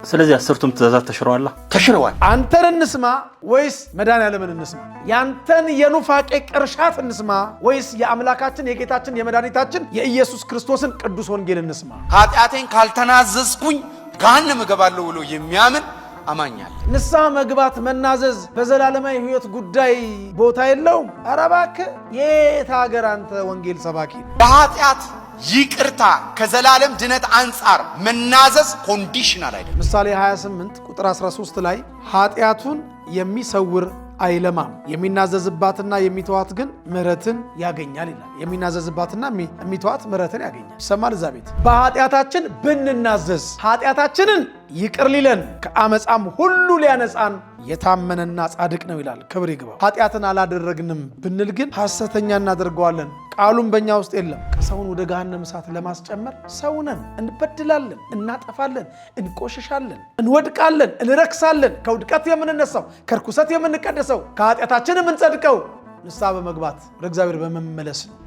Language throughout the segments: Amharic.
ስለዚህ አስርቱም ትእዛዛት ተሽረዋላ። ተሽረዋል። አንተን እንስማ ወይስ መድኃኔዓለምን እንስማ? ያንተን የኑፋቄ ቅርሻት እንስማ ወይስ የአምላካችን የጌታችን የመድኃኒታችን የኢየሱስ ክርስቶስን ቅዱስ ወንጌል እንስማ? ኃጢአቴን ካልተናዘዝኩኝ ገሃነም እገባለሁ ብሎ የሚያምን አማኛል። ንስሐ መግባት መናዘዝ በዘላለማዊ ሕይወት ጉዳይ ቦታ የለውም። ኧረ እባክህ የት ሀገር አንተ ወንጌል ሰባኪ ነው። በኃጢአት ይቅርታ ከዘላለም ድነት አንጻር መናዘዝ conditional አይደለም። ምሳሌ 28 ቁጥር 13 ላይ ኃጢአቱን የሚሰውር አይለማም፣ የሚናዘዝባትና የሚተዋት ግን ምሕረትን ያገኛል ይላል። የሚናዘዝባትና የሚተዋት ምሕረትን ያገኛል። ይሰማል እዛ ቤት። በኃጢአታችን ብንናዘዝ ኃጢአታችንን ይቅር ሊለን ከአመፃም ሁሉ ሊያነጻን የታመነና ጻድቅ ነው ይላል። ክብር ይግባው። ኃጢአትን አላደረግንም ብንል ግን ሐሰተኛ እናደርገዋለን፣ ቃሉም በእኛ ውስጥ የለም። ሰውን ወደ ገሃነመ እሳት ለማስጨመር ሰውነን እንበድላለን፣ እናጠፋለን፣ እንቆሽሻለን፣ እንወድቃለን፣ እንረክሳለን። ከውድቀት የምንነሳው ከርኩሰት የምንቀደሰው ከኃጢአታችን የምንጸድቀው ንስሐ በመግባት ወደ እግዚአብሔር በመመለስ ነው።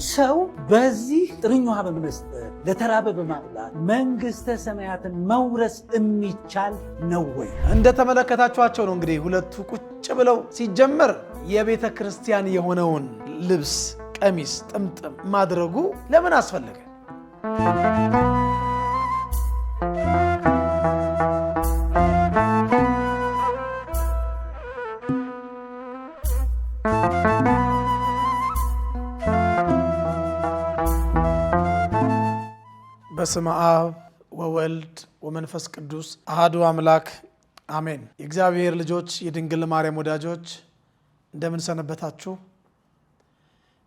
ሰው በዚህ ጥርኝ ውሃ በመስጠት ለተራበ በማብላት መንግስተ ሰማያትን መውረስ የሚቻል ነው ወይ? እንደተመለከታችኋቸው ነው እንግዲህ ሁለቱ ቁጭ ብለው ሲጀመር የቤተ ክርስቲያን የሆነውን ልብስ ቀሚስ፣ ጥምጥም ማድረጉ ለምን አስፈለገ? በስመ አብ ወወልድ ወመንፈስ ቅዱስ አሐዱ አምላክ አሜን። የእግዚአብሔር ልጆች፣ የድንግል ማርያም ወዳጆች እንደምን ሰነበታችሁ?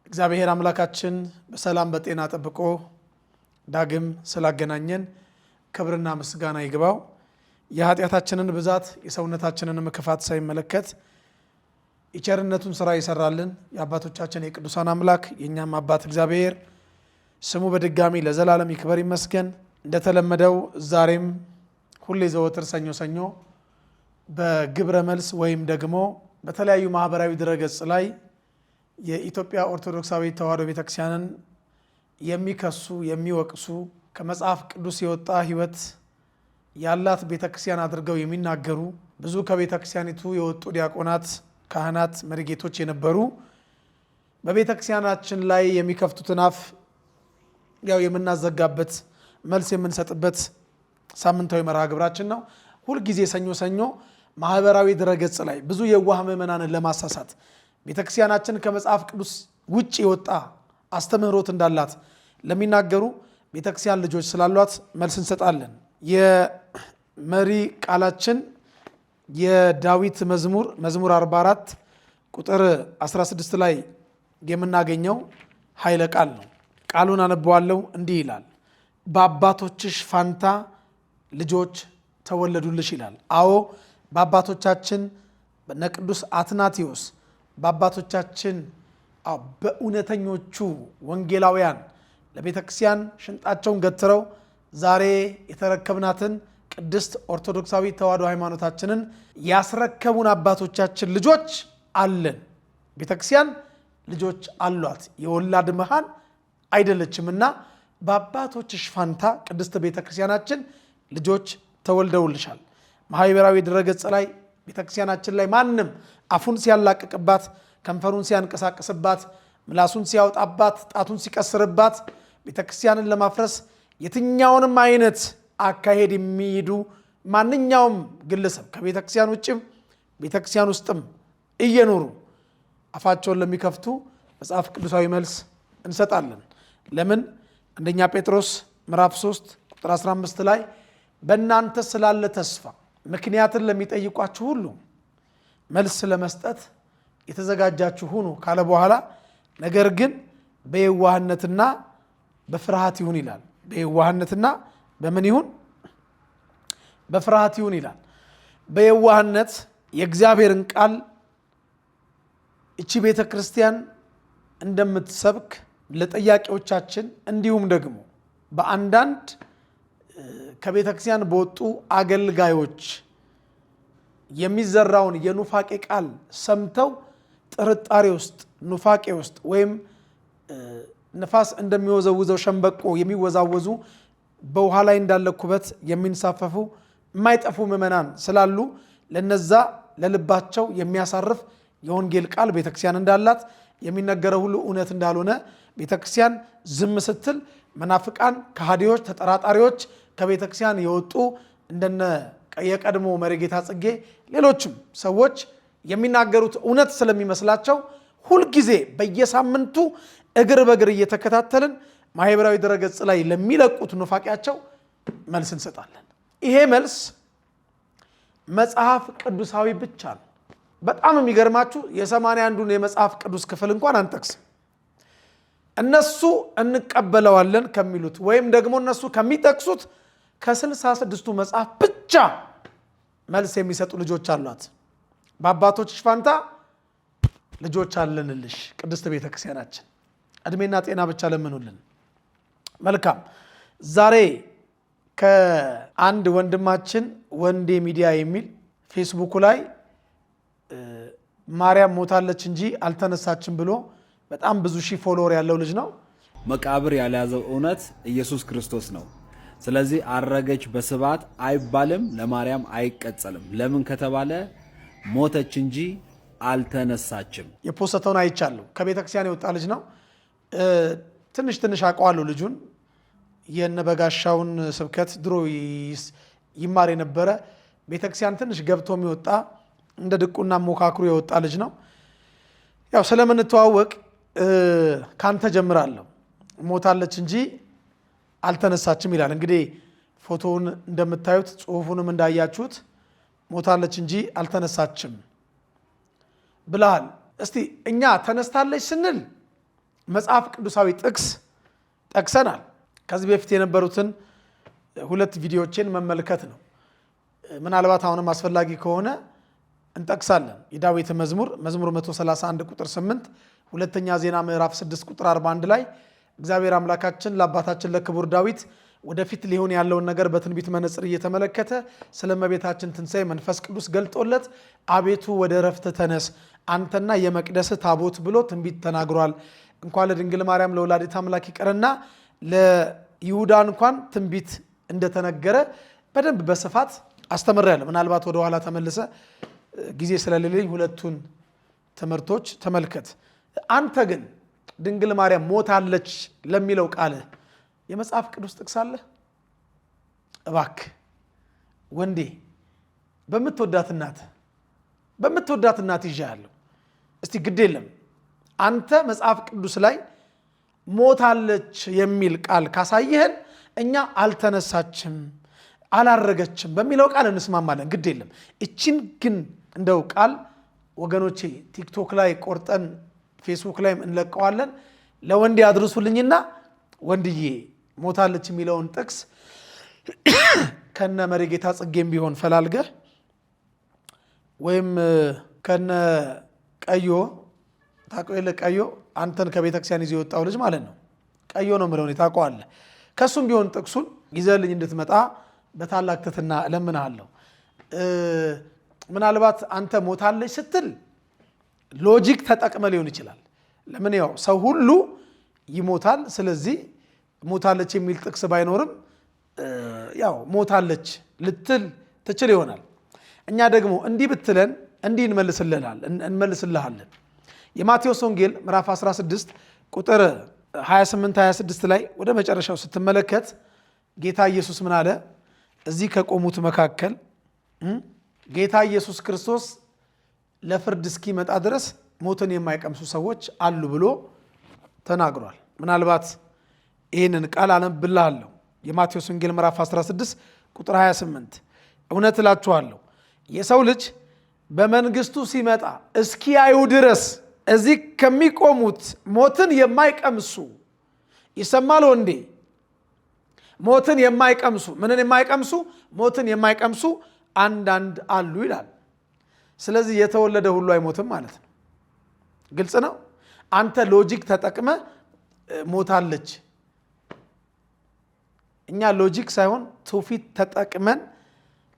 እግዚአብሔር አምላካችን በሰላም በጤና ጠብቆ ዳግም ስላገናኘን ክብርና ምስጋና ይግባው። የኃጢአታችንን ብዛት የሰውነታችንንም ክፋት ሳይመለከት የቸርነቱን ስራ ይሰራልን የአባቶቻችን የቅዱሳን አምላክ የእኛም አባት እግዚአብሔር ስሙ በድጋሚ ለዘላለም ይክበር ይመስገን። እንደተለመደው ዛሬም ሁሌ ዘወትር ሰኞ ሰኞ በግብረ መልስ ወይም ደግሞ በተለያዩ ማህበራዊ ድረገጽ ላይ የኢትዮጵያ ኦርቶዶክሳዊ ተዋሕዶ ቤተክርስቲያንን የሚከሱ የሚወቅሱ ከመጽሐፍ ቅዱስ የወጣ ሕይወት ያላት ቤተክርስቲያን አድርገው የሚናገሩ ብዙ ከቤተክርስቲያኒቱ የወጡ ዲያቆናት፣ ካህናት፣ መሪጌቶች የነበሩ በቤተክርስቲያናችን ላይ የሚከፍቱትን አፍ ያው የምናዘጋበት መልስ የምንሰጥበት ሳምንታዊ መርሃ ግብራችን ነው። ሁልጊዜ ሰኞ ሰኞ ማህበራዊ ድረገጽ ላይ ብዙ የዋህ ምዕመናንን ለማሳሳት ቤተክርስቲያናችን ከመጽሐፍ ቅዱስ ውጭ የወጣ አስተምህሮት እንዳላት ለሚናገሩ ቤተክርስቲያን ልጆች ስላሏት መልስ እንሰጣለን። የመሪ ቃላችን የዳዊት መዝሙር መዝሙር 44 ቁጥር 16 ላይ የምናገኘው ኃይለ ቃል ነው። ቃሉን አነበዋለሁ። እንዲህ ይላል፣ በአባቶችሽ ፋንታ ልጆች ተወለዱልሽ ይላል። አዎ በአባቶቻችን በነ ቅዱስ አትናቴዎስ በአባቶቻችን በእውነተኞቹ ወንጌላውያን ለቤተ ክርስቲያን ሽንጣቸውን ገትረው ዛሬ የተረከብናትን ቅድስት ኦርቶዶክሳዊ ተዋሕዶ ሃይማኖታችንን ያስረከቡን አባቶቻችን ልጆች አለን። ቤተ ክርስቲያን ልጆች አሏት። የወላድ መሃን አይደለችምና በአባቶችሽ ፋንታ ቅድስት ቤተ ክርስቲያናችን ልጆች ተወልደውልሻል። ማህበራዊ ድረገጽ ላይ ቤተክርስቲያናችን ላይ ማንም አፉን ሲያላቅቅባት፣ ከንፈሩን ሲያንቀሳቅስባት፣ ምላሱን ሲያወጣባት፣ ጣቱን ሲቀስርባት ቤተክርስቲያንን ለማፍረስ የትኛውንም አይነት አካሄድ የሚሄዱ ማንኛውም ግለሰብ ከቤተክርስቲያን ውጭም ቤተክርስቲያን ውስጥም እየኖሩ አፋቸውን ለሚከፍቱ መጽሐፍ ቅዱሳዊ መልስ እንሰጣለን። ለምን? አንደኛ ጴጥሮስ ምዕራፍ 3 ቁጥር 15 ላይ በእናንተ ስላለ ተስፋ ምክንያትን ለሚጠይቋችሁ ሁሉ መልስ ለመስጠት የተዘጋጃችሁ ሁኑ ካለ በኋላ ነገር ግን በየዋህነትና በፍርሃት ይሁን ይላል። በየዋህነትና በምን ይሁን? በፍርሃት ይሁን ይላል። በየዋህነት የእግዚአብሔርን ቃል እቺ ቤተ ክርስቲያን እንደምትሰብክ ለጠያቂዎቻችን እንዲሁም ደግሞ በአንዳንድ ከቤተ ክርስቲያን በወጡ አገልጋዮች የሚዘራውን የኑፋቄ ቃል ሰምተው ጥርጣሬ ውስጥ ኑፋቄ ውስጥ ወይም ንፋስ እንደሚወዘውዘው ሸምበቆ የሚወዛወዙ በውሃ ላይ እንዳለ ኩበት የሚንሳፈፉ የማይጠፉ ምዕመናን ስላሉ ለነዛ ለልባቸው የሚያሳርፍ የወንጌል ቃል ቤተክርስቲያን እንዳላት፣ የሚነገረው ሁሉ እውነት እንዳልሆነ፣ ቤተክርስቲያን ዝም ስትል መናፍቃን፣ ከሃዲዎች፣ ተጠራጣሪዎች ከቤተክርስቲያን የወጡ እንደነ የቀድሞ መሪጌታ ጽጌ ሌሎችም ሰዎች የሚናገሩት እውነት ስለሚመስላቸው ሁልጊዜ በየሳምንቱ እግር በእግር እየተከታተልን ማህበራዊ ድረገጽ ላይ ለሚለቁት ኑፋቂያቸው መልስ እንሰጣለን። ይሄ መልስ መጽሐፍ ቅዱሳዊ ብቻ ነው። በጣም የሚገርማችሁ የ81ዱን የመጽሐፍ ቅዱስ ክፍል እንኳን አንጠቅስም። እነሱ እንቀበለዋለን ከሚሉት ወይም ደግሞ እነሱ ከሚጠቅሱት ከ66ቱ መጽሐፍ ብቻ መልስ የሚሰጡ ልጆች አሏት። በአባቶችሽ ፋንታ ልጆች አለንልሽ ቅድስት ቤተክርስቲያናችን። እድሜና ጤና ብቻ ለምኑልን። መልካም። ዛሬ ከአንድ ወንድማችን ወንዴ ሚዲያ የሚል ፌስቡኩ ላይ ማርያም ሞታለች እንጂ አልተነሳችም ብሎ በጣም ብዙ ሺህ follower ያለው ልጅ ነው። መቃብር ያልያዘው እውነት ኢየሱስ ክርስቶስ ነው። ስለዚህ አረገች በስብሐት አይባልም፣ ለማርያም አይቀጸልም። ለምን ከተባለ ሞተች እንጂ አልተነሳችም። የፖሰተውን አይቻለሁ። ከቤተክርስቲያን የወጣ ልጅ ነው። ትንሽ ትንሽ አውቀዋለሁ ልጁን። የነበጋሻውን ስብከት ድሮ ይማር የነበረ፣ ቤተክርስቲያን ትንሽ ገብቶ የሚወጣ፣ እንደ ድቁና ሞካክሮ የወጣ ልጅ ነው። ያው ስለምንተዋወቅ ካንተ ጀምራለሁ። ሞታለች እንጂ አልተነሳችም ይላል። እንግዲህ ፎቶውን እንደምታዩት ጽሁፉንም እንዳያችሁት ሞታለች እንጂ አልተነሳችም ብለሃል። እስቲ እኛ ተነስታለች ስንል መጽሐፍ ቅዱሳዊ ጥቅስ ጠቅሰናል። ከዚህ በፊት የነበሩትን ሁለት ቪዲዮዎችን መመልከት ነው። ምናልባት አሁንም አስፈላጊ ከሆነ እንጠቅሳለን። የዳዊት መዝሙር መዝሙር 131 ቁጥር 8፣ ሁለተኛ ዜና ምዕራፍ 6 ቁጥር 41 ላይ እግዚአብሔር አምላካችን ለአባታችን ለክቡር ዳዊት ወደፊት ሊሆን ያለውን ነገር በትንቢት መነጽር እየተመለከተ ስለ እመቤታችን ትንሣኤ መንፈስ ቅዱስ ገልጦለት አቤቱ ወደ ረፍት ተነስ አንተና የመቅደስ ታቦት ብሎ ትንቢት ተናግሯል። እንኳን ለድንግል ማርያም ለወላዲተ አምላክ ይቅርና ለይሁዳ እንኳን ትንቢት እንደተነገረ በደንብ በስፋት አስተምሬያለሁ። ምናልባት ወደኋላ ተመልሰ ጊዜ ስለሌለኝ ሁለቱን ትምህርቶች ተመልከት። አንተ ግን ድንግል ማርያም ሞታለች ለሚለው ቃልህ የመጽሐፍ ቅዱስ ጥቅስ አለ? እባክህ ወንዴ፣ በምትወዳት እናት ይዣለሁ። እስቲ ግድ የለም አንተ መጽሐፍ ቅዱስ ላይ ሞታለች የሚል ቃል ካሳየህን እኛ አልተነሳችም አላረገችም በሚለው ቃል እንስማማለን። ግድ የለም። እችን ግን እንደው ቃል ወገኖቼ ቲክቶክ ላይ ቆርጠን ፌስቡክ ላይም እንለቀዋለን። ለወንዴ አድርሱልኝና ወንድዬ ሞታለች የሚለውን ጥቅስ ከነ መሪጌታ ጽጌም ቢሆን ፈላልገህ ወይም ከነ ቀዮ፣ ታውቀው የለ ቀዮ፣ አንተን ከቤተክርስቲያን ይዞ የወጣው ልጅ ማለት ነው። ቀዮ ነው የምለው እኔ፣ ታውቀዋለህ። ከእሱም ቢሆን ጥቅሱን ይዘህልኝ እንድትመጣ በታላቅ ትሕትና እለምንሃለሁ። ምናልባት አንተ ሞታለች ስትል logic ተጠቅመህ ሊሆን ይችላል። ለምን ያው ሰው ሁሉ ይሞታል። ስለዚህ ሞታለች የሚል ጥቅስ ባይኖርም ያው ሞታለች ልትል ትችል ይሆናል። እኛ ደግሞ እንዲህ ብትለን እንዲህ እንመልስልሃለን። የማቴዎስ ወንጌል ምዕራፍ 16 ቁጥር 28 26 ላይ ወደ መጨረሻው ስትመለከት ጌታ ኢየሱስ ምን አለ? እዚህ ከቆሙት መካከል ጌታ ኢየሱስ ክርስቶስ ለፍርድ እስኪመጣ ድረስ ሞትን የማይቀምሱ ሰዎች አሉ ብሎ ተናግሯል። ምናልባት ይህንን ቃል አነብልሃለሁ። የማቴዎስ ወንጌል ምዕራፍ 16 ቁጥር 28፣ እውነት እላችኋለሁ የሰው ልጅ በመንግስቱ ሲመጣ እስኪያዩ ድረስ እዚህ ከሚቆሙት ሞትን የማይቀምሱ፣ ይሰማል ወንዴ፣ ሞትን የማይቀምሱ፣ ምንን የማይቀምሱ? ሞትን የማይቀምሱ አንዳንድ አሉ ይላል። ስለዚህ የተወለደ ሁሉ አይሞትም ማለት ነው። ግልጽ ነው። አንተ logic ተጠቅመህ ሞታለች። እኛ logic ሳይሆን ትውፊት ተጠቅመን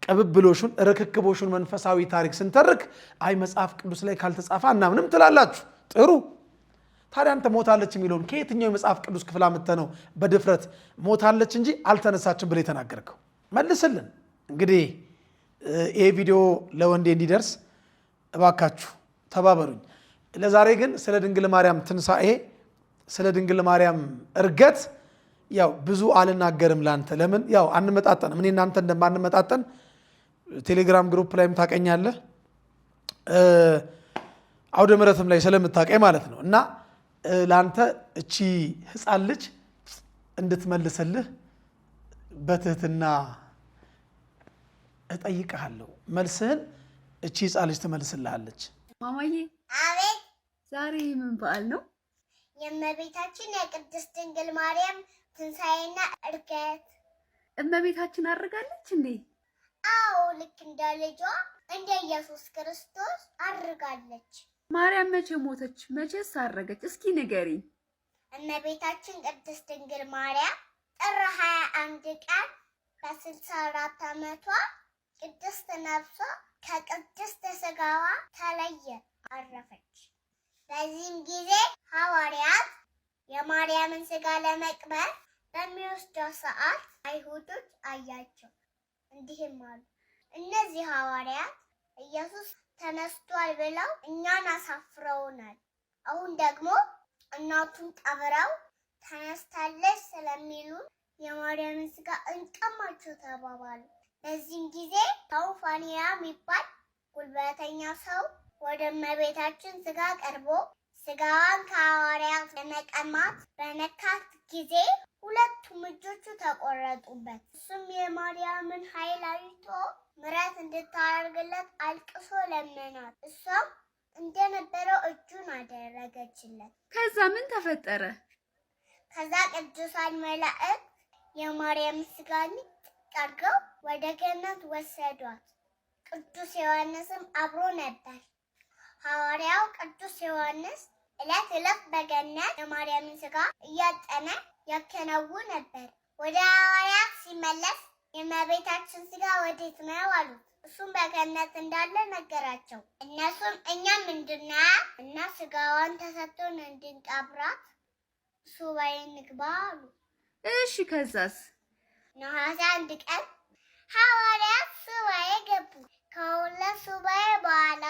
ቅብብሎሹን ርክክቦሹን መንፈሳዊ ታሪክ ስንተርክ አይ መጽሐፍ ቅዱስ ላይ ካልተጻፈ አናምንም ትላላችሁ። ጥሩ። ታዲያ አንተ ሞታለች የሚለውን ከየትኛው የመጽሐፍ ቅዱስ ክፍል አምጥተህ ነው በድፍረት ሞታለች እንጂ አልተነሳችም ብለህ የተናገርከው? መልስልን። እንግዲህ ይሄ ቪዲዮ ለወንዴ እንዲደርስ እባካችሁ ተባበሩኝ። ለዛሬ ግን ስለ ድንግል ማርያም ትንሣኤ፣ ስለ ድንግል ማርያም እርገት ያው ብዙ አልናገርም ላንተ። ለምን ያው አንመጣጠንም። እኔ እናንተ እንደማንመጣጠን ቴሌግራም group ላይም ታቀኛለህ፣ አውደ ምሕረትም ላይ ስለምታቀኝ ማለት ነው። እና ለአንተ እቺ ህፃን ልጅ እንድትመልስልህ በትህትና እጠይቅሃለሁ። መልስህን እቺ ህፃን ልጅ ትመልስልሃለች። ማማዬ። አቤት። ዛሬ ምን በዓል ነው? የእመቤታችን የቅድስት ድንግል ማርያም ትንሣኤና ዕርገት። እመቤታችን አድርጋለች እንዴ? አዎ፣ ልክ እንደ ልጇ እንደ ኢየሱስ ክርስቶስ አድርጋለች። ማርያም መቼ ሞተች? መቼስ አረገች? እስኪ ንገሪኝ። እመቤታችን ቅድስት ድንግል ማርያም ጥር 21 ቀን በ64 ዓመቷ ቅድስት ነፍሷ ከቅድስት ስጋዋ ተለየ፣ አረፈች። በዚህም ጊዜ ሐዋርያት የማርያምን ስጋ ለመቅበር በሚወስደው ሰዓት አይሁዶች አያቸው፣ እንዲህም አሉ፣ እነዚህ ሐዋርያት ኢየሱስ ተነስቷል ብለው እኛን አሳፍረውናል። አሁን ደግሞ እናቱን ቀብረው ተነስታለች ስለሚሉን የማርያምን ስጋ እንቀማቸው ተባባሉ። በዚህም ጊዜ ታውፋንያ የሚባል ጉልበተኛ ሰው ወደ እመቤታችን ስጋ ቀርቦ ስጋዋን ከሐዋርያት ለመቀማት በነካት ጊዜ ሁለቱም እጆቹ ተቆረጡበት። እሱም የማርያምን ኃይል አይቶ ምሕረት እንድታደርግለት አልቅሶ ለመናት። እሷም እንደነበረው እጁን አደረገችለት። ከዛ ምን ተፈጠረ? ከዛ ቅዱሳን መላእክት የማርያም ስጋ ንጥቅ አድርገው ወደ ገነት ወሰዷት። ቅዱስ ዮሐንስም አብሮ ነበር። ሐዋርያው ቅዱስ ዮሐንስ ዕለት ዕለት በገነት የማርያምን ስጋ እያጠነ ያከናውን ነበር። ወደ ሐዋርያት ሲመለስ የእመቤታችን ስጋ ወዴት ነው አሉት። እሱም በገነት እንዳለ ነገራቸው። እነሱም እኛም እንድናያት እና ስጋዋን ተሰጥቶን እንድንቀብራት ሱባኤ እንግባ አሉ። እሺ፣ ከዛስ? ነሐሴ 1 ቀን ሐዋርያት ሱባኤ ገቡ። ከሁለት ሱባኤ በኋላ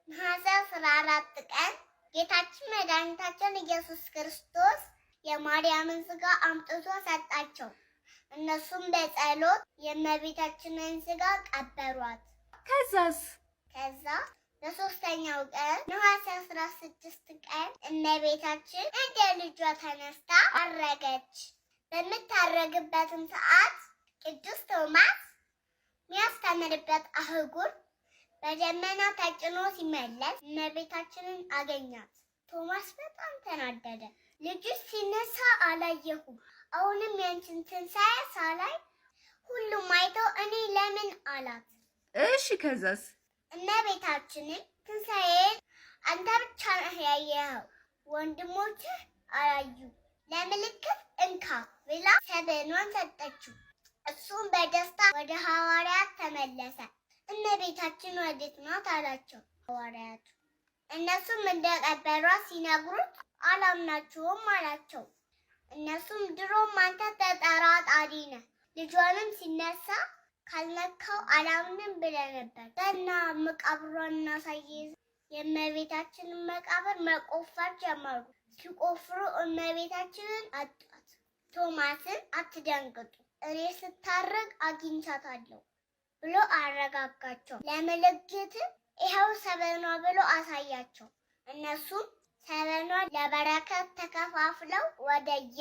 ነሐሴ 14 ቀን ጌታችን መድኃኒታችን ኢየሱስ ክርስቶስ የማርያምን ስጋ አምጥቶ ሰጣቸው። እነሱም በጸሎት የእመቤታችንን ስጋ ቀበሯት። ከዛስ? ከዛ በሶስተኛው ቀን ነሐሴ 16 ቀን እመቤታችን እንደ ልጇ ተነስታ አረገች። በምታረግበትም ሰዓት ቅዱስ ቶማስ የሚያስተምርበት አህጉር በደመና ተጭኖ ሲመለስ እመቤታችንን አገኛት። ቶማስ በጣም ተናደደ። ልጅሽ ሲነሳ አላየሁም፣ አሁንም ያንቺን ትንሣኤ ሳላይ ሁሉም አይተው እኔ ለምን አላት። እሺ፣ ከዛስ? እመቤታችንን ትንሣኤን አንተ ብቻ ነህ ያየኸው፣ ወንድሞችህ አላዩ፣ ለምልክት እንካ ብላ ሰበኗን ሰጠችው። እሱም በደስታ ወደ ሐዋርያት ተመለሰ። እመቤታችን ወዴት ናት አላቸው ሐዋርያቱ። እነሱም እንደቀበሯት ሲነግሩት አላምናችሁም አላቸው። እነሱም ድሮም አንተ ተጠራጣሪ ነህ፣ ልጇንም ሲነሳ ካልነካው አላምንም ብለህ ነበር። በና መቃብሯን እናሳይ። የእመቤታችንን መቃብር መቆፈር ጀመሩ። ሲቆፍሩ እመቤታችንን አጧት። ቶማስን አትደንግጡ፣ እኔ ስታርግ አግኝቻታለሁ ብሎ አረጋጋቸው። ለምልክት ይኸው ሰበኗ ብሎ አሳያቸው። እነሱም ሰበኗ ለበረከት ተከፋፍለው ወደየ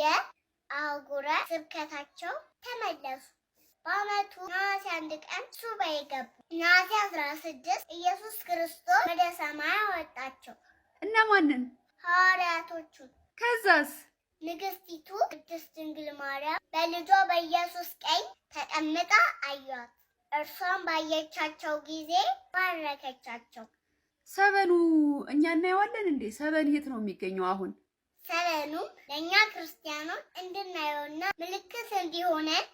አህጉረ ስብከታቸው ተመለሱ። በዓመቱ ነሐሴ 1 ቀን ሱባኤ ገቡ። ነሐሴ 16 ኢየሱስ ክርስቶስ ወደ ሰማይ አወጣቸው። እና ማንን? ሐዋርያቶቹን። ከዛስ? ንግስቲቱ ቅድስት ድንግል ማርያም በልጇ በኢየሱስ ቀኝ ተቀምጣ አዩአት። እርሷን ባየቻቸው ጊዜ ባረከቻቸው። ሰበኑ እኛ እናየዋለን እንዴ? ሰበን የት ነው የሚገኘው አሁን? ሰበኑ ለእኛ ክርስቲያኖች እንድናየውና ምልክት እንዲሆነን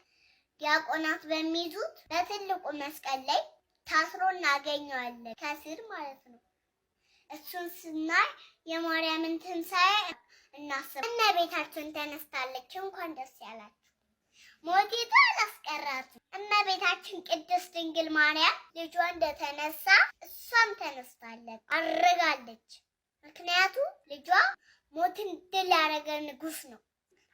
ዲያቆናት በሚይዙት በትልቁ መስቀል ላይ ታስሮ እናገኘዋለን፣ ከስር ማለት ነው። እሱን ስናይ የማርያምን ትንሣኤ እናስብ። እመቤታችን ተነስታለች፣ እንኳን ደስ ያላችሁ። ሞቲቱ አላስቀራትም። እመቤታችን ቅድስት ድንግል ማርያም ልጇ እንደተነሳ እሷም ተነስታለች፣ አርጋለች። ምክንያቱም ልጇ ሞትን ድል ያደረገ ንጉስ ነው።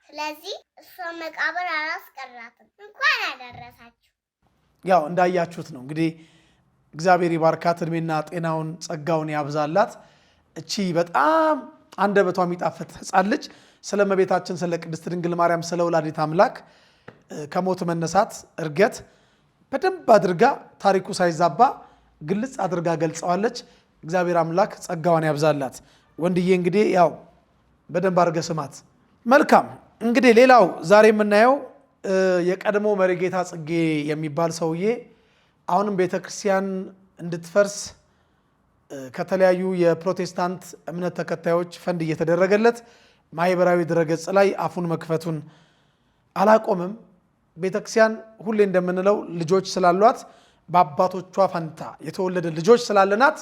ስለዚህ እሷ መቃብር አላስቀራትም። እንኳን አደረሳችሁ። ያው እንዳያችሁት ነው እንግዲህ እግዚአብሔር ይባርካት፣ እድሜና ጤናውን ጸጋውን ያብዛላት። እቺ በጣም አንደበቷ የሚጣፍጥ ሕፃን ልጅ ስለ እመቤታችን ስለ ቅድስት ድንግል ማርያም ስለ ወላዲት አምላክ ከሞት መነሳት እርገት በደንብ አድርጋ ታሪኩ ሳይዛባ ግልጽ አድርጋ ገልጸዋለች። እግዚአብሔር አምላክ ጸጋዋን ያብዛላት። ወንድዬ እንግዲህ ያው በደንብ አድርገህ ስማት። መልካም እንግዲህ ሌላው ዛሬ የምናየው የቀድሞ መሪጌታ ጽጌ የሚባል ሰውዬ አሁንም ቤተክርስቲያን እንድትፈርስ ከተለያዩ የፕሮቴስታንት እምነት ተከታዮች ፈንድ እየተደረገለት ማህበራዊ ድረገጽ ላይ አፉን መክፈቱን አላቆምም። ቤተክርስቲያን ሁሌ እንደምንለው ልጆች ስላሏት በአባቶቿ ፈንታ የተወለደ ልጆች ስላለናት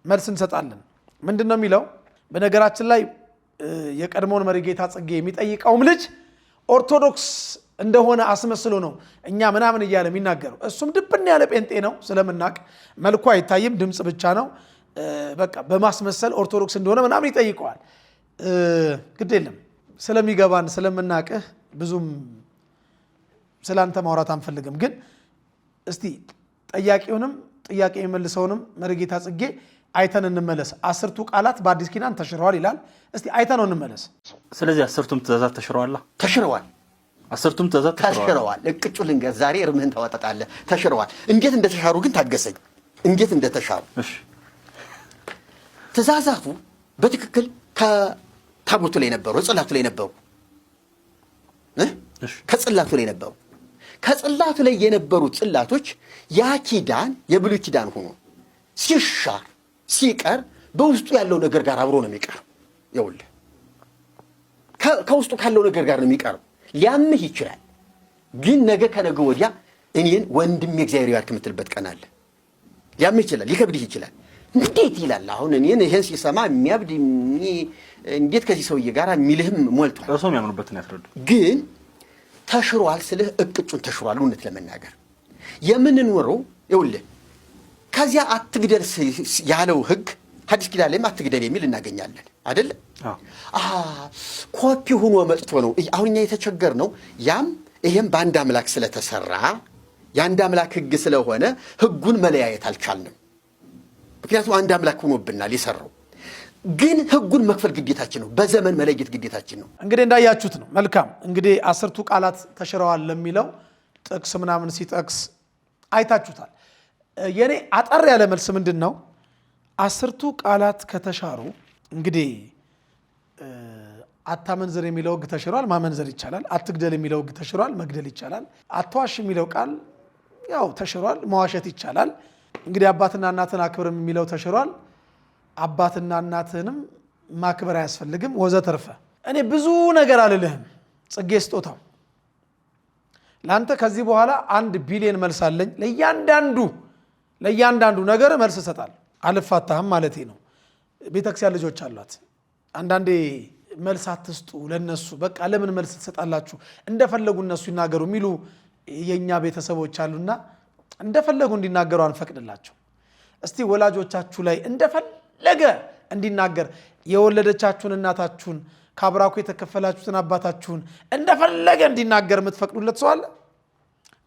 መልስ እንሰጣለን። ምንድን ነው የሚለው? በነገራችን ላይ የቀድሞውን መሪጌታ ጽጌ የሚጠይቀውም ልጅ ኦርቶዶክስ እንደሆነ አስመስሎ ነው እኛ ምናምን እያለ የሚናገረው። እሱም ድብን ያለ ጴንጤ ነው ስለምናቅ፣ መልኩ አይታይም፣ ድምፅ ብቻ ነው። በቃ በማስመሰል ኦርቶዶክስ እንደሆነ ምናምን ይጠይቀዋል። ግድ የለም ስለሚገባን ስለምናቅህ ብዙም ስለአንተ ማውራት አንፈልግም። ግን እስቲ ጠያቂውንም ጥያቄ የሚመልሰውንም መሪጌታ ጽጌ አይተን እንመለስ። አስርቱ ቃላት በአዲስ ኪዳን ተሽረዋል ይላል። እስቲ አይተነው እንመለስ። ስለዚህ አስርቱም ትእዛዛት ተሽረዋል፣ ተሽረዋል። አስርቱም ትእዛዛት ተሽረዋል። እቅጩ ልንገር፣ ዛሬ እርምህን ታወጣጣለህ። ተሽረዋል። እንዴት እንደተሻሩ ግን ታገሰኝ። እንዴት እንደተሻሩ ትእዛዛቱ በትክክል ከታቦቱ ላይ ነበሩ፣ ጽላቱ ላይ ነበሩ፣ ከጽላቱ ላይ ነበሩ። ከጽላቱ ላይ የነበሩት ጽላቶች ያ ኪዳን የብሉይ ኪዳን ሆኖ ሲሻር ሲቀር በውስጡ ያለው ነገር ጋር አብሮ ነው የሚቀር። ይኸውልህ ከውስጡ ካለው ነገር ጋር ነው የሚቀርብ። ሊያምህ ይችላል፣ ግን ነገ ከነገ ወዲያ እኔን ወንድሜ እግዚአብሔር ይባርክ የምትልበት ቀን አለ። ሊያምህ ይችላል፣ ሊከብድህ ይችላል። እንዴት ይላል። አሁን እኔን ይሄን ሲሰማ የሚያብድ እንዴት ከዚህ ሰውዬ ጋር የሚልህም ሞልቷል። እርሶም ያምኑበትን ያስረዱ። ግን ተሽሯል ስልህ እቅጩን ተሽሯል። እውነት ለመናገር የምንኖረው ይኸውልህ ከዚያ አትግደል ያለው ህግ ሐዲስ ኪዳን ላይም አትግደል የሚል እናገኛለን አይደለ? ኮፒ ሆኖ መጥቶ ነው። አሁን እኛ የተቸገርነው ያም ይሄም በአንድ አምላክ ስለተሰራ የአንድ አምላክ ህግ ስለሆነ ህጉን መለያየት አልቻልንም። ምክንያቱም አንድ አምላክ ሆኖብናል የሰራው። ግን ህጉን መክፈል ግዴታችን ነው። በዘመን መለየት ግዴታችን ነው። እንግዲህ እንዳያችሁት ነው። መልካም እንግዲህ አስርቱ ቃላት ተሽረዋል ለሚለው ጥቅስ ምናምን ሲጠቅስ አይታችሁታል። የኔ አጠር ያለ መልስ ምንድን ነው? አስርቱ ቃላት ከተሻሩ እንግዲህ አታመንዝር የሚለው ህግ ተሽሯል፣ ማመንዘር ይቻላል። አትግደል የሚለው ህግ ተሽሯል፣ መግደል ይቻላል። አትዋሽ የሚለው ቃል ያው ተሽሯል፣ መዋሸት ይቻላል። እንግዲህ አባትና እናትን አክብርም የሚለው ተሽሯል፣ አባትና እናትንም ማክበር አያስፈልግም፣ ወዘተርፈ። እኔ ብዙ ነገር አልልህም ጽጌ ስጦታው ለአንተ ከዚህ በኋላ 1 ቢሊዮን መልስ አለኝ። ለእያንዳንዱ ነገር መልስ እሰጣለሁ። አልፋታህም ማለቴ ነው። ቤተክርስቲያን ልጆች አሏት። አንዳንዴ መልስ አትስጡ ለነሱ፣ በቃ ለምን መልስ ትሰጣላችሁ? እንደፈለጉ እነሱ ይናገሩ የሚሉ የእኛ ቤተሰቦች አሉና እንደፈለጉ እንዲናገሩ አንፈቅድላቸው። እስቲ ወላጆቻችሁ ላይ እንደፈለገ እንዲናገር የወለደቻችሁን እናታችሁን ከአብራኩ የተከፈላችሁትን አባታችሁን እንደፈለገ እንዲናገር የምትፈቅዱለት ሰው አለ?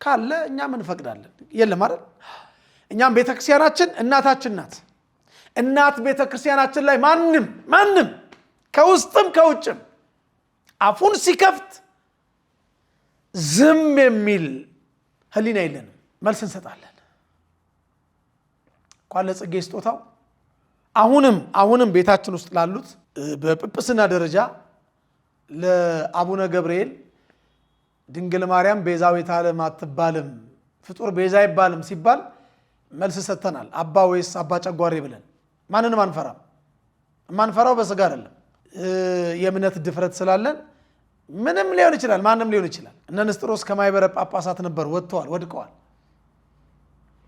ካለ እኛም እንፈቅዳለን። የለም አይደል? እኛም ቤተክርስቲያናችን እናታችን ናት። እናት ቤተክርስቲያናችን ላይ ማንም ማንም ከውስጥም ከውጭም አፉን ሲከፍት ዝም የሚል ሕሊና የለንም። መልስ እንሰጣለን። እንኳን ለጽጌ ስጦታው አሁንም አሁንም ቤታችን ውስጥ ላሉት በጵጵስና ደረጃ ለአቡነ ገብርኤል ድንግል ማርያም ቤዛዊተ ዓለም አትባልም፣ ፍጡር ቤዛ አይባልም ሲባል መልስ ሰጥተናል። አባ ወይስ አባ ጨጓሬ ብለን ማንንም አንፈራም። የማንፈራው በስጋ አይደለም፣ የእምነት ድፍረት ስላለን ምንም ሊሆን ይችላል፣ ማንም ሊሆን ይችላል። እነ ንስጥሮስ ከማይበረ ጳጳሳት ነበሩ፣ ወጥተዋል፣ ወድቀዋል።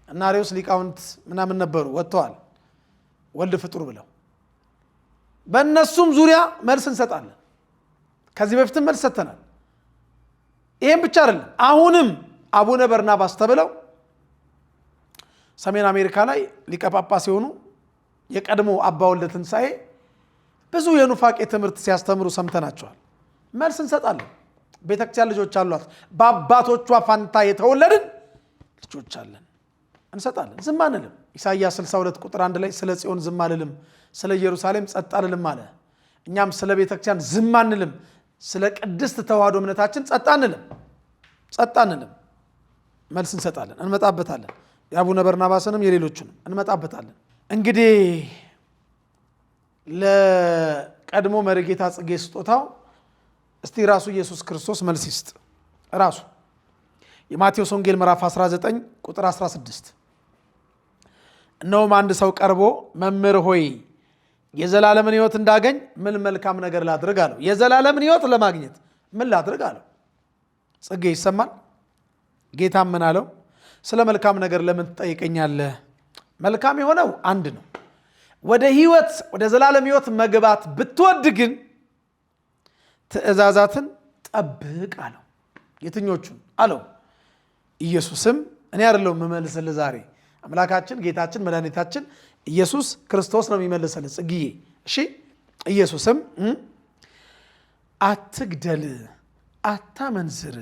እነ አርዮስ ሊቃውንት ምናምን ነበሩ፣ ወጥተዋል፣ ወልድ ፍጡር ብለው። በእነሱም ዙሪያ መልስ እንሰጣለን። ከዚህ በፊትም መልስ ሰጥተናል። ይህም ብቻ አይደለም። አሁንም አቡነ በርናባስ ተብለው ሰሜን አሜሪካ ላይ ሊቀ ጳጳስ የሆኑ የቀድሞ አባ ወልደ ትንሣኤ ብዙ የኑፋቄ ትምህርት ሲያስተምሩ ሰምተናቸዋል። መልስ እንሰጣለን። ቤተክርስቲያን ልጆች አሏት። በአባቶቿ ፋንታ የተወለድን ልጆች አለን፣ እንሰጣለን። ዝም አንልም። ኢሳይያስ 62 ቁጥር 1 ላይ ስለ ጽዮን ዝም አልልም፣ ስለ ኢየሩሳሌም ጸጥ አልልም አለ። እኛም ስለ ቤተክርስቲያን ዝም አንልም፣ ስለ ቅድስት ተዋህዶ እምነታችን ጸጥ አንልም፣ ጸጥ አንልም። መልስ እንሰጣለን፣ እንመጣበታለን። የአቡነ በርናባስንም የሌሎቹንም እንመጣበታለን። እንግዲህ ለቀድሞ መሪጌታ ጽጌ ስጦታው እስቲ ራሱ ኢየሱስ ክርስቶስ መልስ ይስጥ። ራሱ የማቴዎስ ወንጌል ምዕራፍ 19 ቁጥር 16 እነሆም አንድ ሰው ቀርቦ መምህር ሆይ የዘላለምን ሕይወት እንዳገኝ ምን መልካም ነገር ላድርግ አለው። የዘላለምን ሕይወት ለማግኘት ምን ላድርግ አለው። ጽጌ ይሰማል። ጌታም ምን አለው? ስለ መልካም ነገር ለምን ትጠይቀኛለህ? መልካም የሆነው አንድ ነው። ወደ ሕይወት ወደ ዘላለም ሕይወት መግባት ብትወድ ግን ትእዛዛትን ጠብቅ አለው። የትኞቹን አለው? ኢየሱስም እኔ አይደለሁም የምመልስልህ ዛሬ አምላካችን ጌታችን መድኃኒታችን ኢየሱስ ክርስቶስ ነው የሚመልስልህ ጽግዬ። እሺ ኢየሱስም አትግደል፣ አታመንዝር፣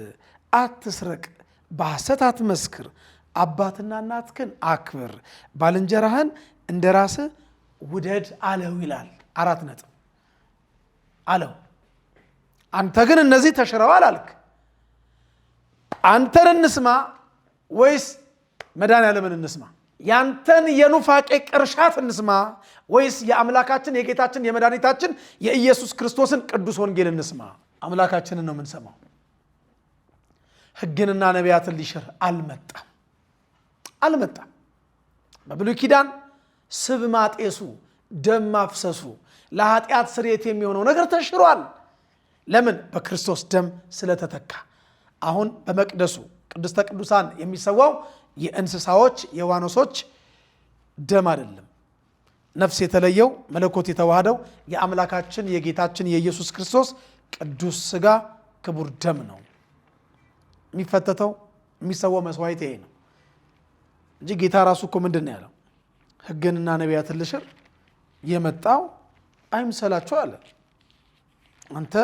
አትስረቅ፣ በሐሰት አትመስክር፣ አባትና እናትህን አክብር፣ ባልንጀራህን እንደ ራስህ ውደድ አለው ይላል። 4 ነጥብ አለው። አንተ ግን እነዚህ ተሽረዋል አልክ። አንተን እንስማ ወይስ መድኃኔዓለምን እንስማ? ያንተን የኑፋቄ ቅርሻት እንስማ ወይስ የአምላካችን የጌታችን የመድኃኒታችን የኢየሱስ ክርስቶስን ቅዱስ ወንጌል እንስማ? አምላካችንን ነው የምንሰማው። ሕግንና ነቢያትን ሊሽር አልመጣም አልመጣም። በብሉይ ኪዳን ስብ ማጤሱ ደም ማፍሰሱ ለኃጢአት ስርየት የሚሆነው ነገር ተሽሯል። ለምን? በክርስቶስ ደም ስለተተካ። አሁን በመቅደሱ ቅድስተ ቅዱሳን የሚሰዋው የእንስሳዎች የዋኖሶች ደም አይደለም። ነፍስ የተለየው መለኮት የተዋሃደው የአምላካችን የጌታችን የኢየሱስ ክርስቶስ ቅዱስ ሥጋ ክቡር ደም ነው። የሚፈተተው የሚሰዋው መስዋዕት ይሄ ነው እንጂ ጌታ ራሱ እኮ ምንድን ነው ያለው? ሕግንና ነቢያትን ልሽር የመጣው አይምሰላችሁ አለ። አንተ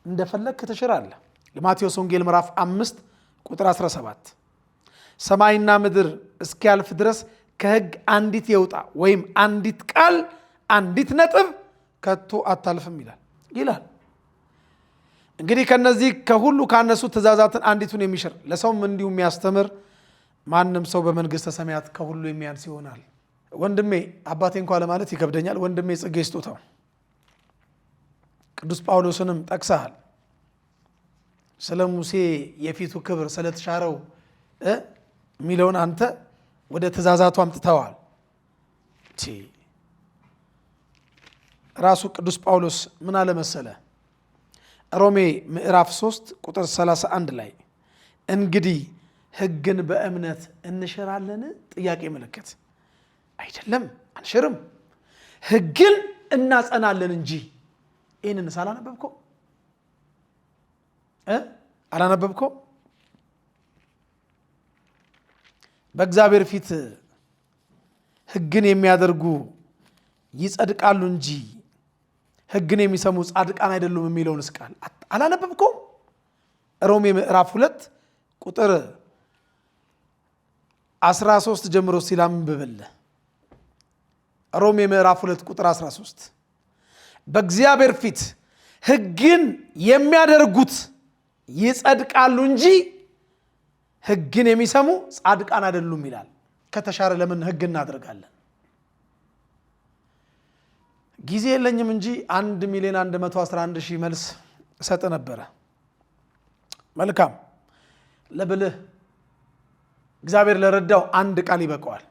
እንደፈለግክ ትሽራለህ። የማቴዎስ ወንጌል ምዕራፍ 5 ቁጥር 17 ሰማይና ምድር እስኪያልፍ ድረስ ከሕግ አንዲት የውጣ ወይም አንዲት ቃል አንዲት ነጥብ ከቶ አታልፍም ይላል። እንግዲህ ከነዚህ ከሁሉ ካነሱ ትእዛዛትን አንዲቱን የሚሽር ለሰውም እንዲሁ የሚያስተምር ማንም ሰው በመንግሥተ ሰማያት ከሁሉ የሚያንስ ይሆናል። ወንድሜ አባቴ እንኳ ለማለት ይከብደኛል። ወንድሜ ጽጌ ስጦታው ቅዱስ ጳውሎስንም ጠቅሰሃል። ስለ ሙሴ የፊቱ ክብር ስለተሻረው የሚለውን አንተ ወደ ትእዛዛቱ አምጥተዋል። ራሱ ቅዱስ ጳውሎስ ምን አለ መሰለ? ሮሜ ምዕራፍ 3 ቁጥር 31 ላይ እንግዲህ ሕግን በእምነት እንሽራለን? ጥያቄ ምልክት። አይደለም፣ አንሽርም፣ ሕግን እናጸናለን እንጂ። ይህንን አላነበብከው? አላነበብከው? በእግዚአብሔር ፊት ሕግን የሚያደርጉ ይጸድቃሉ እንጂ ሕግን የሚሰሙ ጻድቃን አይደሉም የሚለውንስ ቃል አላነበብከውም? ሮሜ ምዕራፍ 2 ቁጥር 13 ጀምሮ ሲል አንብብልህ። ሮሜ ምዕራፍ 2 ቁጥር 13 በእግዚአብሔር ፊት ሕግን የሚያደርጉት ይጸድቃሉ እንጂ ሕግን የሚሰሙ ጻድቃን አይደሉም ይላል። ከተሻረ ለምን ሕግ እናደርጋለን? ጊዜ የለኝም እንጂ 1,111,000 መልስ እሰጥ ነበረ። መልካም ለብልህ እግዚአብሔር ለረዳው አንድ ቃል ይበቃዋል።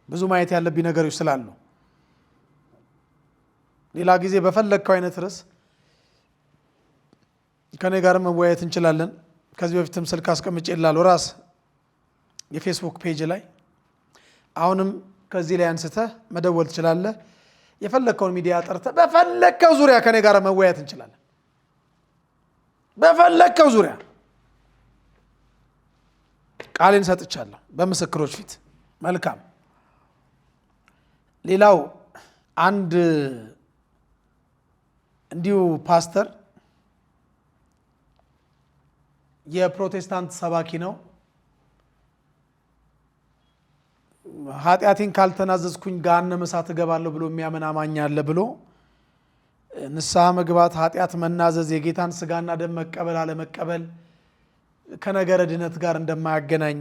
ብዙ ማየት ያለብኝ ነገሮች ስላሉ ሌላ ጊዜ በፈለግከው አይነት ርዕስ ከኔ ጋር መወያየት እንችላለን። ከዚህ በፊትም ስልክ አስቀምጬልሃለሁ ራስ የፌስቡክ page ላይ። አሁንም ከዚህ ላይ አንስተህ መደወል ትችላለህ። የፈለግከውን ሚዲያ ጠርተህ በፈለግከው ዙሪያ ከኔ ጋር መወያየት እንችላለን። በፈለግከው ዙሪያ ቃሌን ሰጥቻለሁ በምስክሮች ፊት። መልካም። ሌላው አንድ እንዲሁ ፓስተር የፕሮቴስታንት ሰባኪ ነው። ኃጢአቴን ካልተናዘዝኩኝ ገሃነመ እሳት እገባለሁ ብሎ የሚያምን አማኝ አለ ብሎ ንስሐ መግባት፣ ኃጢአት መናዘዝ፣ የጌታን ስጋና ደም መቀበል አለመቀበል ከነገረ ድነት ጋር እንደማያገናኝ፣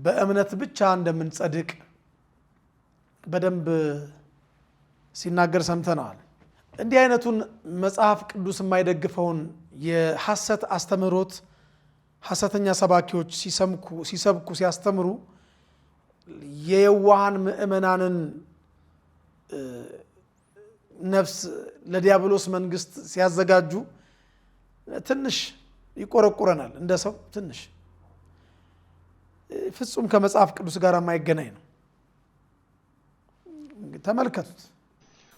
በእምነት ብቻ እንደምንጸድቅ በደንብ ሲናገር ሰምተነዋል። እንዲህ አይነቱን መጽሐፍ ቅዱስ የማይደግፈውን የሐሰት አስተምህሮት ሐሰተኛ ሰባኪዎች ሲሰብኩ ሲያስተምሩ የየዋሃን ምዕመናንን ነፍስ ለዲያብሎስ መንግስት ሲያዘጋጁ ትንሽ ይቆረቁረናል። እንደ ሰው ትንሽ ፍጹም ከመጽሐፍ ቅዱስ ጋር የማይገናኝ ነው። ተመልከቱት።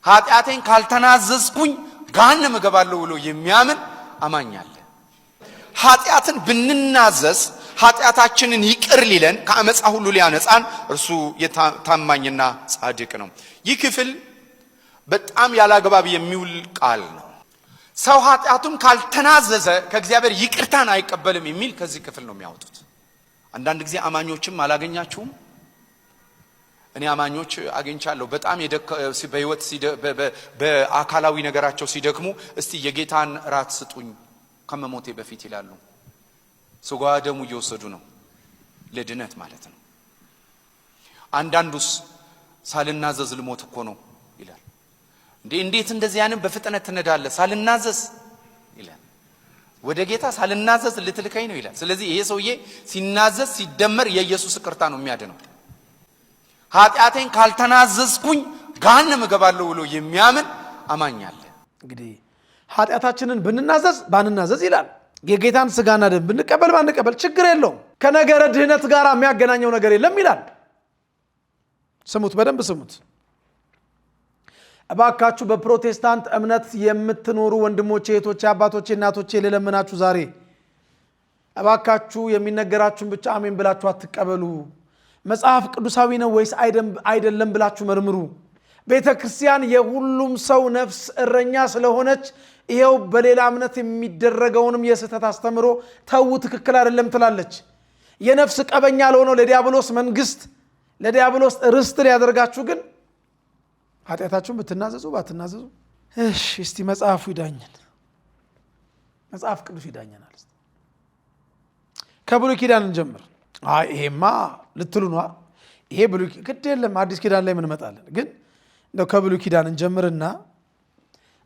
ኃጢአቴን ካልተናዘዝኩኝ ገሃነም እገባለሁ ብሎ የሚያምን አማኝ አለ። ኃጢአትን ብንናዘዝ ኃጢአታችንን ይቅር ሊለን ከአመፃ ሁሉ ሊያነጻን እርሱ ታማኝና ጻድቅ ነው። ይህ ክፍል በጣም ያላግባብ የሚውል ቃል ነው። ሰው ኃጢአቱን ካልተናዘዘ ከእግዚአብሔር ይቅርታን አይቀበልም የሚል ከዚህ ክፍል ነው የሚያወጡት። አንዳንድ ጊዜ አማኞችም አላገኛችሁም? እኔ አማኞች አግኝቻለሁ። በጣም በህይወት በአካላዊ ነገራቸው ሲደክሙ እስቲ የጌታን ራት ስጡኝ ከመሞቴ በፊት ይላሉ። ስጋ ደሙ እየወሰዱ ነው ለድነት ማለት ነው። አንዳንዱስ ሳልናዘዝ ልሞት እኮ ነው ይላል። እንዴ እንዴት እንደዚህ ያንን በፍጥነት ትነዳለህ? ሳልናዘዝ ይላል። ወደ ጌታ ሳልናዘዝ ልትልከኝ ነው ይላል። ስለዚህ ይሄ ሰውዬ ሲናዘዝ ሲደመር የኢየሱስ ይቅርታ ነው የሚያድነው። ኃጢአቴን ካልተናዘዝኩኝ ገሃነም እገባለሁ ብሎ የሚያምን አማኝ አለ። እንግዲህ ኃጢአታችንን ብንናዘዝ ባንናዘዝ ይላል። የጌታን ስጋና ደም ብንቀበል ባንቀበል ችግር የለውም። ከነገረ ድህነት ጋር የሚያገናኘው ነገር የለም ይላል። ስሙት፣ በደንብ ስሙት እባካችሁ። በፕሮቴስታንት እምነት የምትኖሩ ወንድሞቼ፣ እህቶቼ፣ አባቶቼ፣ እናቶቼ ልለምናችሁ ዛሬ እባካችሁ የሚነገራችሁን ብቻ አሜን ብላችሁ አትቀበሉ። መጽሐፍ ቅዱሳዊ ነው ወይስ አይደለም ብላችሁ መርምሩ። ቤተ ክርስቲያን የሁሉም ሰው ነፍስ እረኛ ስለሆነች ይኸው በሌላ እምነት የሚደረገውንም የስህተት አስተምሮ ተዉ፣ ትክክል አይደለም ትላለች። የነፍስ ቀበኛ ለሆነው ለዲያብሎስ መንግስት፣ ለዲያብሎስ ርስት ሊያደርጋችሁ ግን ኃጢአታችሁን ብትናዘዙ ባትናዘዙ፣ እሺ እስቲ መጽሐፉ ይዳኘን፣ መጽሐፍ ቅዱስ ይዳኘናል። ከብሉይ ኪዳን እንጀምር። አይ ይሄማ ልትሉ ነዋ። ይሄ ብሉይ ግድ የለም አዲስ ኪዳን ላይ እንመጣለን። ግን እንደው ከብሉይ ኪዳን እንጀምርና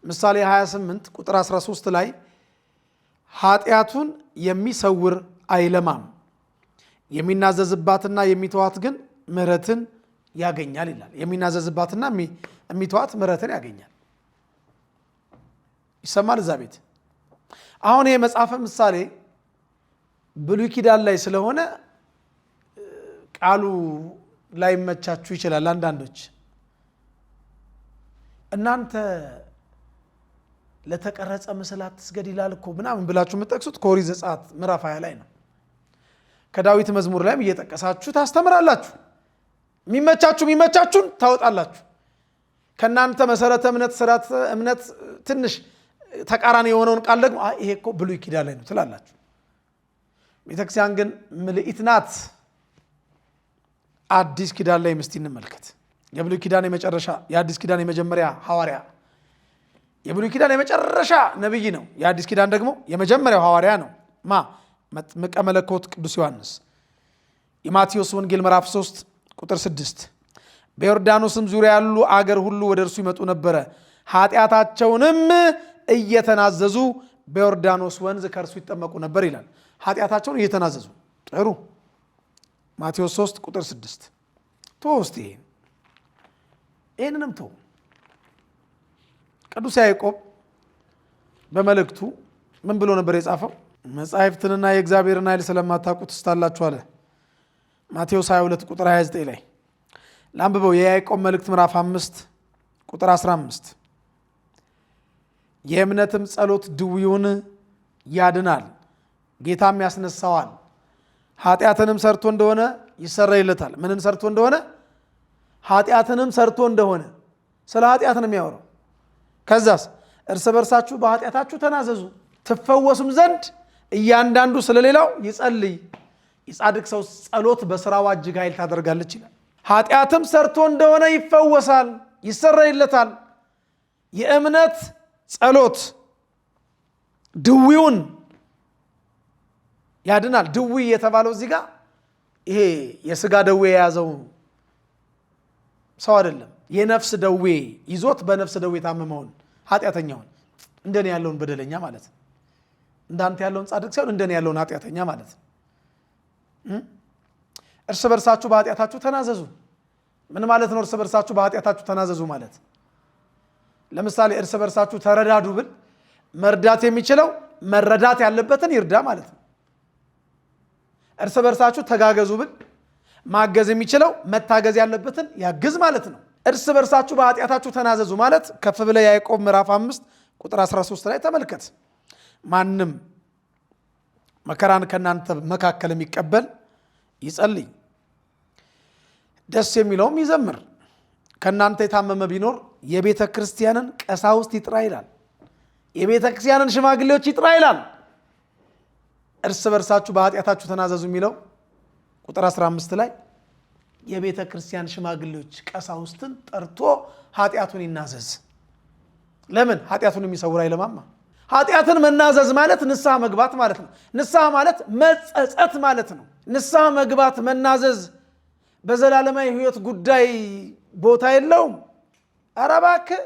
ምሳሌ 28 ቁጥር 13 ላይ ኃጢአቱን የሚሰውር አይለማም፣ የሚናዘዝባትና የሚተዋት ግን ምሕረትን ያገኛል ይላል። የሚናዘዝባትና የሚተዋት ምሕረትን ያገኛል። ይሰማል እዛ ቤት። አሁን ይሄ መጽሐፈ ምሳሌ ብሉይ ኪዳን ላይ ስለሆነ ቃሉ ላይመቻችሁ ይችላል። አንዳንዶች እናንተ ለተቀረጸ ምስል አትስገድ ይላል እኮ ምናምን ብላችሁ የምትጠቅሱት ከኦሪት ዘጸአት ምዕራፍ 20 ላይ ነው። ከዳዊት መዝሙር ላይም እየጠቀሳችሁ ታስተምራላችሁ። የሚመቻችሁን ታወጣላችሁ። ከእናንተ መሰረተ እምነት ስርዓተ እምነት ትንሽ ተቃራኒ የሆነውን ቃል ደግሞ ይሄ እኮ ብሉይ ኪዳን ላይ ነው ትላላችሁ። ቤተክርስቲያን ግን ምልኢት ናት። አዲስ ኪዳን ላይ ምስቲ እንመልከት። የብሉይ ኪዳን የመጨረሻ የአዲስ ኪዳን የመጀመሪያ ሐዋርያ፣ የብሉይ ኪዳን የመጨረሻ ነቢይ ነው። የአዲስ ኪዳን ደግሞ የመጀመሪያው ሐዋርያ ነው። መጥምቀ መለኮት ቅዱስ ዮሐንስ የማቴዎስ ወንጌል ምዕራፍ 3 ቁጥር 6 በዮርዳኖስም ዙሪያ ያሉ አገር ሁሉ ወደ እርሱ ይመጡ ነበረ፣ ኃጢአታቸውንም እየተናዘዙ በዮርዳኖስ ወንዝ ከእርሱ ይጠመቁ ነበር ይላል። ኃጢአታቸውን እየተናዘዙ ጥሩ። ማቴዎስ 3 ቁጥር 6 ቶ እስቲ ይህንንም ቶ ቅዱስ ያዕቆብ በመልእክቱ ምን ብሎ ነበር የጻፈው? መጻሕፍትንና የእግዚአብሔርን ኃይል ስለማታውቁ ትስታላችሁ አለ። ማቴዎስ 22 ቁጥር 29 ላይ ላንብበው። የያዕቆብ መልእክት ምዕራፍ 5 ቁጥር 15 የእምነትም ጸሎት ድውዩን ያድናል፣ ጌታም ያስነሳዋል። ኃጢአትንም ሰርቶ እንደሆነ ይሰረይለታል። ምንን ሰርቶ እንደሆነ? ኃጢአትንም ሰርቶ እንደሆነ። ስለ ኃጢአት ነው የሚያወራው። ከዛስ እርስ በርሳችሁ በኃጢአታችሁ ተናዘዙ ትፈወሱም ዘንድ እያንዳንዱ ስለሌላው ይጸልይ። የጻድቅ ሰው ጸሎት በስራዋ እጅግ ኃይል ታደርጋለች ይላል። ኃጢአትም ሰርቶ እንደሆነ ይፈወሳል፣ ይሰረይለታል። የእምነት ጸሎት ድዊውን ያድናል። ድዊ የተባለው እዚህ ጋር ይሄ የስጋ ደዌ የያዘው ሰው አይደለም። የነፍስ ደዌ ይዞት በነፍስ ደዌ የታመመውን ኃጢአተኛውን፣ እንደኔ ያለውን በደለኛ ማለት ነው። እንዳንተ ያለውን ጻድቅ ሳይሆን እንደኔ ያለውን ኃጢአተኛ ማለት ነው። እርስ በርሳችሁ በኃጢአታችሁ ተናዘዙ። ምን ማለት ነው? እርስ በርሳችሁ በኃጢአታችሁ ተናዘዙ ማለት ለምሳሌ እርስ በርሳችሁ ተረዳዱ ብል መርዳት የሚችለው መረዳት ያለበትን ይርዳ ማለት ነው። እርስ በርሳችሁ ተጋገዙ ብል ማገዝ የሚችለው መታገዝ ያለበትን ያግዝ ማለት ነው። እርስ በርሳችሁ በኃጢአታችሁ ተናዘዙ ማለት ከፍ ብለህ ያዕቆብ ምዕራፍ 5 ቁጥር 13 ላይ ተመልከት። ማንም መከራን ከእናንተ መካከል የሚቀበል ይጸልይ፣ ደስ የሚለውም ይዘምር። ከእናንተ የታመመ ቢኖር የቤተ ክርስቲያንን ቀሳውስት ይጥራ ይላል። የቤተ ክርስቲያንን ሽማግሌዎች ይጥራ ይላል። እርስ በርሳችሁ በኃጢአታችሁ ተናዘዙ የሚለው ቁጥር 15 ላይ የቤተ ክርስቲያን ሽማግሌዎች ቀሳውስትን ጠርቶ ኃጢአቱን ይናዘዝ። ለምን? ኃጢአቱን የሚሰውር አይለማማ። ኃጢአትን መናዘዝ ማለት ንስሐ መግባት ማለት ነው። ንስሐ ማለት መጸጸት ማለት ነው። ንስሐ መግባት መናዘዝ በዘላለማዊ ሕይወት ጉዳይ ቦታ የለውም። ኧረ እባክህ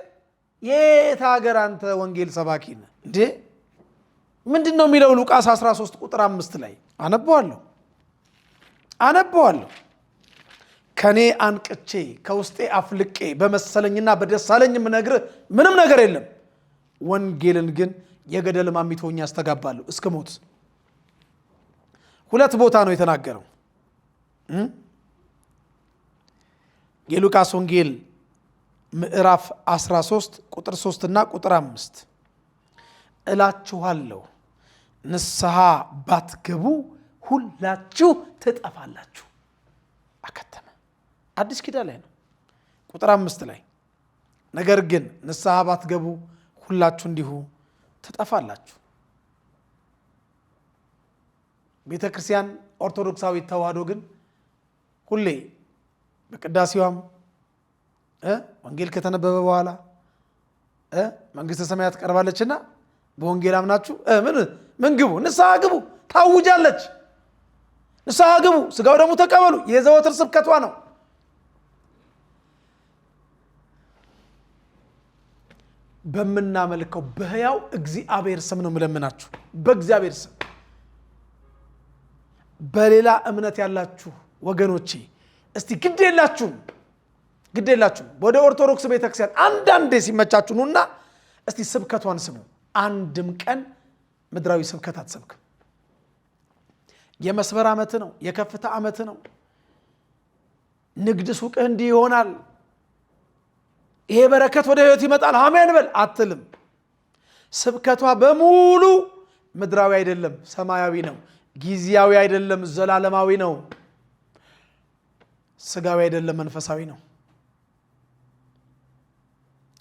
የት ሀገር አንተ ወንጌል ሰባኪ ነህ እንዴ? ምንድን ነው የሚለው? ሉቃስ 13 ቁጥር 5 ላይ አነበዋለሁ አነበዋለሁ። ከኔ አንቅቼ ከውስጤ አፍልቄ በመሰለኝና በደሳለኝ የምነግርህ ምንም ነገር የለም። ወንጌልን ግን የገደል ማሚት ሆኜ አስተጋባለሁ እስከ ሞት። ሁለት ቦታ ነው የተናገረው። የሉቃስ ወንጌል ምዕራፍ 13 ቁጥር 3 እና ቁጥር 5 እላችኋለሁ ንስሐ ባትገቡ ሁላችሁ ትጠፋላችሁ። አከተመ። አዲስ ኪዳን ላይ ነው። ቁጥር 5 ላይ ነገር ግን ንስሐ ባትገቡ ሁላችሁ እንዲሁ ትጠፋላችሁ። ቤተ ክርስቲያን ኦርቶዶክሳዊ ተዋህዶ ግን ሁሌ በቅዳሴዋም ወንጌል ከተነበበ በኋላ መንግሥተ ሰማያት ቀርባለችና በወንጌል አምናችሁ ምን ምን ግቡ፣ ንስሐ ግቡ ታውጃለች። ንስሐ ግቡ፣ ስጋው ደግሞ ተቀበሉ የዘወትር ስብከቷ ነው። በምናመልከው በሕያው እግዚአብሔር ስም ነው የምለምናችሁ። በእግዚአብሔር ስም በሌላ እምነት ያላችሁ ወገኖቼ እስቲ ግድ የላችሁም፣ ግድ የላችሁም ወደ ኦርቶዶክስ ቤተክርስቲያን አንዳንዴ ሲመቻችሁ ኑና እስቲ ስብከቷን ስሙ። አንድም ቀን ምድራዊ ስብከት አትሰብክም። የመስበር ዓመት ነው። የከፍታ ዓመት ነው። ንግድ ሱቅህ እንዲህ ይሆናል፣ ይሄ በረከት ወደ ህይወት ይመጣል፣ አሜን በል አትልም። ስብከቷ በሙሉ ምድራዊ አይደለም፣ ሰማያዊ ነው። ጊዜያዊ አይደለም፣ ዘላለማዊ ነው። ስጋዊ አይደለም፣ መንፈሳዊ ነው።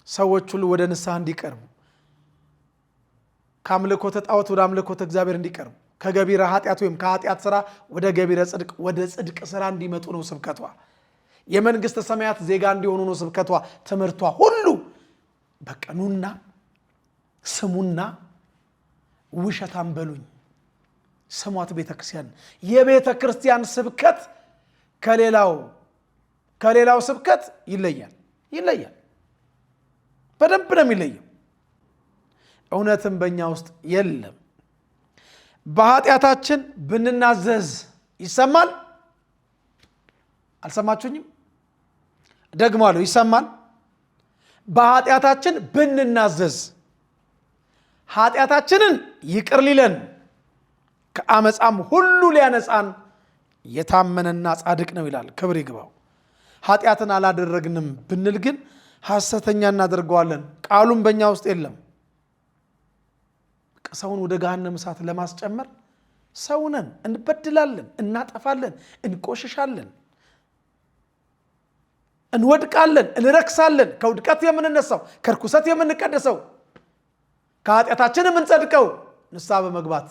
ሰዎች ሁሉ ወደ ንስሐ እንዲቀርቡ፣ ከአምልኮተ ጣዖት ወደ አምልኮተ እግዚአብሔር እንዲቀርቡ፣ ከገቢረ ኃጢአት ወይም ከኃጢአት ስራ ወደ ገቢረ ጽድቅ፣ ወደ ጽድቅ ስራ እንዲመጡ ነው ስብከቷ። የመንግስተ ሰማያት ዜጋ እንዲሆኑ ነው ስብከቷ፣ ትምህርቷ ሁሉ። በቃ ኑና ስሙና ውሸታም በሉኝ። ስሟት ቤተ ክርስቲያን። የቤተ ክርስቲያን ስብከት ከሌላው ስብከት ይለያል፣ ይለያል። በደንብ ነው የሚለየው። እውነትም በእኛ ውስጥ የለም። በኃጢአታችን ብንናዘዝ ይሰማል። አልሰማችሁኝም? ደግማለሁ፣ ይሰማል። በኃጢአታችን ብንናዘዝ ኃጢአታችንን ይቅር ሊለን ከአመፃም ሁሉ ሊያነጻን የታመነና ጻድቅ ነው ይላል። ክብር ይግባው። ኃጢአትን አላደረግንም ብንል ግን ሐሰተኛ እናደርገዋለን፣ ቃሉም በእኛ ውስጥ የለም። ሰውን ወደ ገሃነም እሳት ለማስጨመር ሰውነን እንበድላለን፣ እናጠፋለን፣ እንቆሽሻለን፣ እንወድቃለን፣ እንረክሳለን። ከውድቀት የምንነሳው፣ ከርኩሰት የምንቀደሰው፣ ከኃጢአታችን የምንጸድቀው ንስሐ በመግባት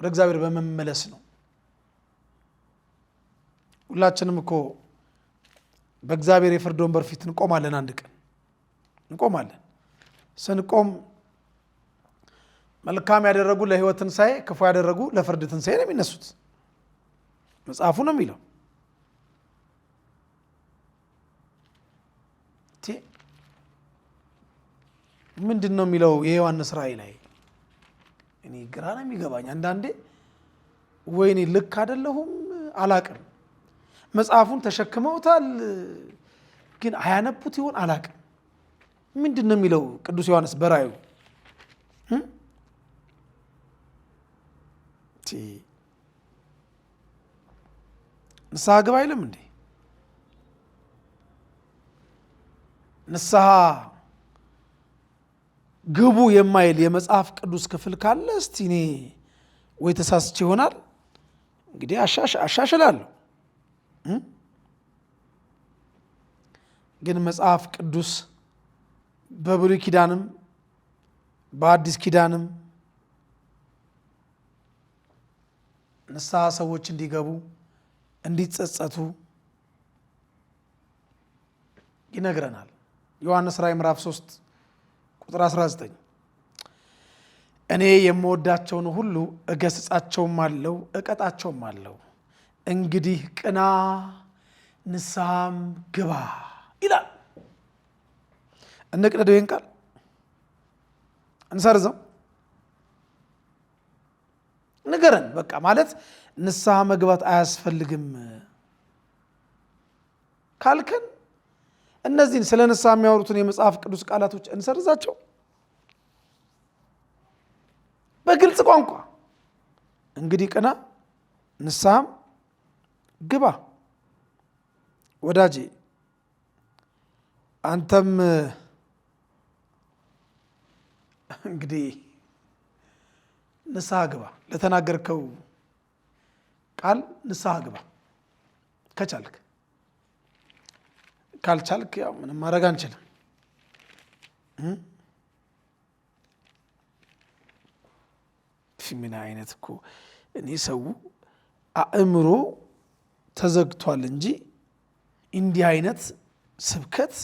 ወደ እግዚአብሔር በመመለስ ነው። ሁላችንም እኮ በእግዚአብሔር የፍርድ ወንበር ፊት እንቆማለን። አንድ ቀን እንቆማለን። ስንቆም መልካም ያደረጉ ለሕይወት ትንሣኤ፣ ክፉ ያደረጉ ለፍርድ ትንሣኤ ነው የሚነሱት። መጽሐፉ ነው የሚለው። ምንድን ነው የሚለው የዮሐንስ ራእይ ላይ? እኔ ግራ ነው የሚገባኝ አንዳንዴ። ወይኔ ልክ አይደለሁም አላቅም። መጽሐፉን ተሸክመውታል ግን አያነቡት ይሆን አላቅም። ምንድን ነው የሚለው ቅዱስ ዮሐንስ በራእዩ? ንስሐ ግባ አይልም እንዴ? ንስሐ ግቡ የማይል የመጽሐፍ ቅዱስ ክፍል ካለ እስቲ እኔ ወይ ተሳስቼ ይሆናል እንግዲህ አሻሽላለሁ። ግን መጽሐፍ ቅዱስ በብሉይ ኪዳንም በአዲስ ኪዳንም ንስሐ ሰዎች እንዲገቡ እንዲጸጸቱ ይነግረናል። ዮሐንስ ራእይ ምዕራፍ 3 ቁጥር 19 እኔ የምወዳቸውን ሁሉ እገሥጻቸውም አለው እቀጣቸውም አለው፣ እንግዲህ ቅና ንስሐም ግባ ይላል። እንቅደደው፣ ይህን ቃል እንሰርዘው፣ ንገረን። በቃ ማለት ንስሐ መግባት አያስፈልግም ካልከን እነዚህን ስለ ንስሐ የሚያወሩትን የመጽሐፍ ቅዱስ ቃላቶች እንሰርዛቸው። በግልጽ ቋንቋ እንግዲህ ቅና ንስሐም ግባ። ወዳጄ አንተም እንግዲህ ንስሐ ግባ፣ ለተናገርከው ቃል ንስሐ ግባ ከቻልክ። ካልቻልክ ያው ምንም ማድረግ አንችልም። ምን አይነት እኮ እኔ ሰው አእምሮ ተዘግቷል እንጂ እንዲህ አይነት ስብከት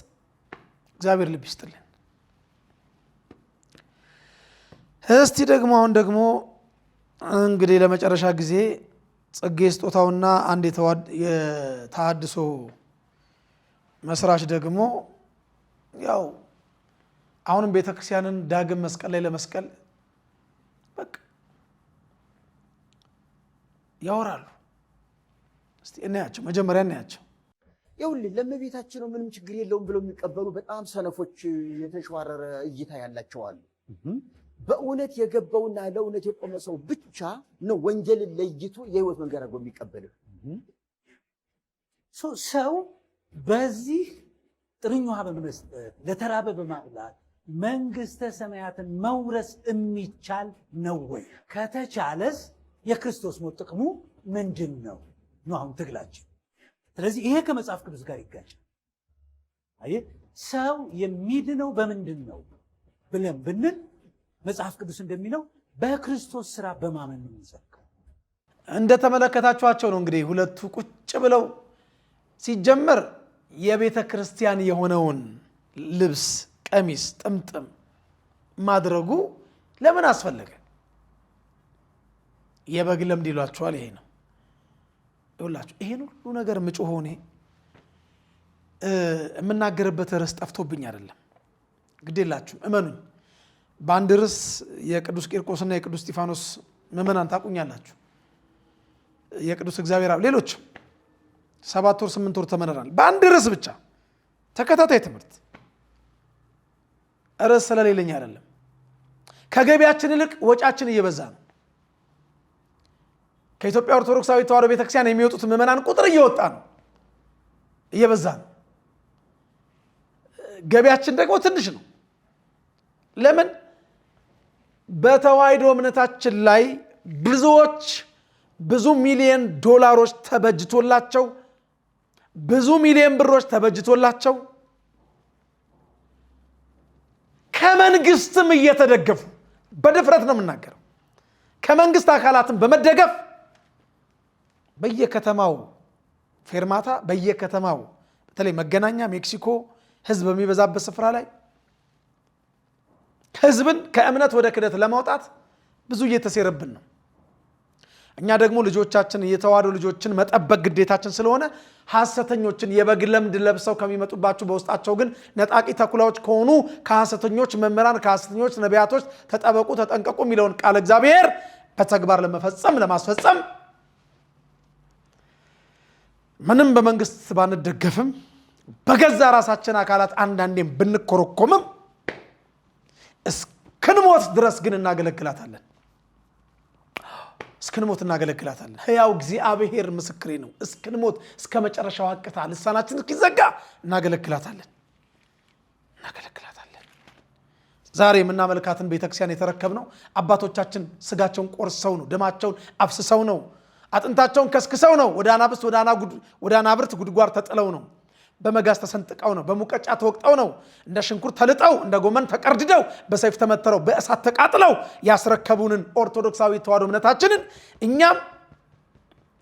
እግዚአብሔር ልብ ይስጥልን። እስቲ ደግሞ አሁን ደግሞ እንግዲህ ለመጨረሻ ጊዜ ጽጌ ስጦታውና አንድ የተሃድሶ መስራች ደግሞ ያው አሁንም ቤተክርስቲያንን ዳግም መስቀል ላይ ለመስቀል በቃ ያወራሉ። እስቲ እናያቸው፣ መጀመሪያ እናያቸው። ይኸውልህ ለእመቤታችን ነው ምንም ችግር የለውም ብለው የሚቀበሉ በጣም ሰነፎች፣ የተሸዋረረ እይታ ያላቸው አሉ። በእውነት የገባውና ለእውነት የቆመ ሰው ብቻ ነው ወንጌልን ለይቶ የህይወት መንገድ አድርጎ የሚቀበልህ። ሰው በዚህ ጥርኝ ውሃ በመስጠት ለተራበ በማብላት መንግስተ ሰማያትን መውረስ የሚቻል ነው ወይ? ከተቻለስ የክርስቶስ ሞት ጥቅሙ ምንድን ነው ነው አሁን ትግላችን። ስለዚህ ይሄ ከመጽሐፍ ቅዱስ ጋር ይጋጫል። አየህ፣ ሰው የሚድነው በምንድን ነው ብለን ብንል መጽሐፍ ቅዱስ እንደሚለው በክርስቶስ ስራ በማመን ነው የምንጸድቀው። እንደተመለከታችኋቸው ነው እንግዲህ ሁለቱ ቁጭ ብለው ሲጀመር የቤተ ክርስቲያን የሆነውን ልብስ ቀሚስ፣ ጥምጥም ማድረጉ ለምን አስፈለገ? የበግ ለምድ ይሏቸዋል። ይሄ ነው ይኸውላችሁ። ይሄን ሁሉ ነገር ምጮኸው እኔ የምናገርበት ርዕስ ጠፍቶብኝ አይደለም። ግዴላችሁም እመኑኝ። በአንድ ርዕስ የቅዱስ ቂርቆስና የቅዱስ እስጢፋኖስ ምዕመናን ታቁኛላችሁ። የቅዱስ እግዚአብሔር አብ ሌሎችም 7 ወር 8 ወር ተምረናል። በአንድ ርዕስ ብቻ ተከታታይ ትምህርት። ርዕስ ስለሌለኝ አይደለም። ከገቢያችን ይልቅ ወጫችን እየበዛ ነው። ከኢትዮጵያ ኦርቶዶክሳዊ ተዋሕዶ ቤተክርስቲያን የሚወጡት ምዕመናን ቁጥር እየወጣ ነው፣ እየበዛ ነው። ገቢያችን ደግሞ ትንሽ ነው። ለምን? በተዋሕዶ እምነታችን ላይ ብዙዎች ብዙ ሚሊዮን ዶላሮች ተበጅቶላቸው፣ ብዙ ሚሊዮን ብሮች ተበጅቶላቸው፣ ከመንግስትም እየተደገፉ፣ በድፍረት ነው የምናገረው፣ ከመንግስት አካላትም በመደገፍ በየከተማው ፌርማታ፣ በየከተማው በተለይ መገናኛ፣ ሜክሲኮ ህዝብ በሚበዛበት ስፍራ ላይ ህዝብን ከእምነት ወደ ክደት ለማውጣት ብዙ እየተሴረብን ነው። እኛ ደግሞ ልጆቻችን፣ የተዋሕዶ ልጆችን መጠበቅ ግዴታችን ስለሆነ ሐሰተኞችን፣ የበግ ለምድ ለብሰው ከሚመጡባችሁ በውስጣቸው ግን ነጣቂ ተኩላዎች ከሆኑ ከሐሰተኞች መምህራን፣ ከሐሰተኞች ነቢያቶች ተጠበቁ፣ ተጠንቀቁ የሚለውን ቃል እግዚአብሔር በተግባር ለመፈጸም፣ ለማስፈጸም ምንም በመንግስት ባንደገፍም፣ በገዛ ራሳችን አካላት አንዳንዴም ብንኮረኮምም፣ እስክንሞት ድረስ ግን እናገለግላታለን። እስክንሞት እናገለግላታለን። ሕያው እግዚአብሔር ምስክሬ ነው። እስክንሞት፣ እስከ መጨረሻው አቅታ ልሳናችን እስኪዘጋ እናገለግላታለን፣ እናገለግላታለን። ዛሬ የምናመልካትን ቤተክርስቲያን የተረከብነው አባቶቻችን ስጋቸውን ቆርሰው ነው፣ ደማቸውን አፍስሰው ነው፣ አጥንታቸውን ከስክሰው ነው፣ ወደ አናብስት ወደ አናብርት ጉድጓድ ተጥለው ነው፣ በመጋዝ ተሰንጥቀው ነው፣ በሙቀጫ ተወቅጠው ነው፣ እንደ ሽንኩርት ተልጠው፣ እንደ ጎመን ተቀርድደው፣ በሰይፍ ተመትረው፣ በእሳት ተቃጥለው ያስረከቡንን ኦርቶዶክሳዊ ተዋሕዶ እምነታችንን እኛም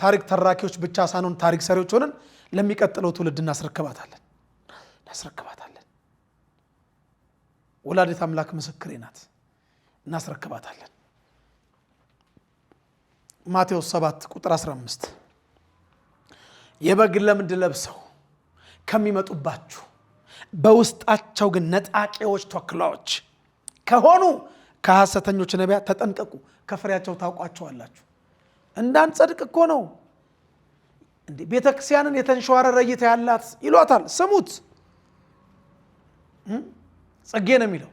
ታሪክ ተራኪዎች ብቻ ሳንሆን ታሪክ ሰሪዎች ሆነን ለሚቀጥለው ትውልድ እናስረክባታለን፣ እናስረክባታለን። ወላዲተ አምላክ ምስክሬ ናት። እናስረክባታለን። ማቴዎስ 7 ቁጥር 15፣ የበግ ለምድ ለብሰው ከሚመጡባችሁ በውስጣቸው ግን ነጣቂዎች ተኩላዎች ከሆኑ ከሐሰተኞች ነቢያት ተጠንቀቁ፣ ከፍሬያቸው ታውቋቸዋላችሁ። እንዳንጸድቅ እኮ ነው እንዴ! ቤተ ክርስቲያንን የተንሸዋረረ እይታ ያላት ይሏታል። ስሙት፣ ጽጌ ነው የሚለው፣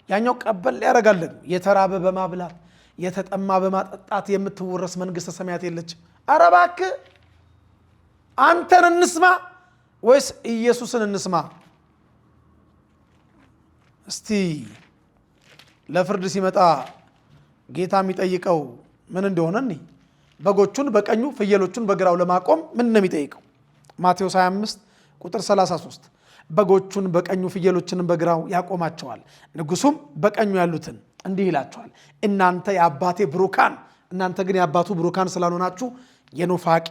ያኛው ቀበል ያደርጋል። ደግሞ የተራበ በማብላት የተጠማ በማጠጣት የምትወረስ መንግስተ ሰማያት የለችም። ኧረ እባክህ፣ አንተን እንስማ ወይስ ኢየሱስን እንስማ? እስቲ ለፍርድ ሲመጣ ጌታ የሚጠይቀው ምን እንደሆነ እኒ በጎቹን በቀኙ ፍየሎቹን በግራው ለማቆም ምን ነው የሚጠይቀው? ማቴዎስ 25 ቁጥር 33፣ በጎቹን በቀኙ ፍየሎችንም በግራው ያቆማቸዋል። ንጉሱም በቀኙ ያሉትን እንዲህ ይላቸዋል፣ እናንተ የአባቴ ብሩካን፣ እናንተ ግን የአባቱ ብሩካን ስላልሆናችሁ፣ የኑፋቄ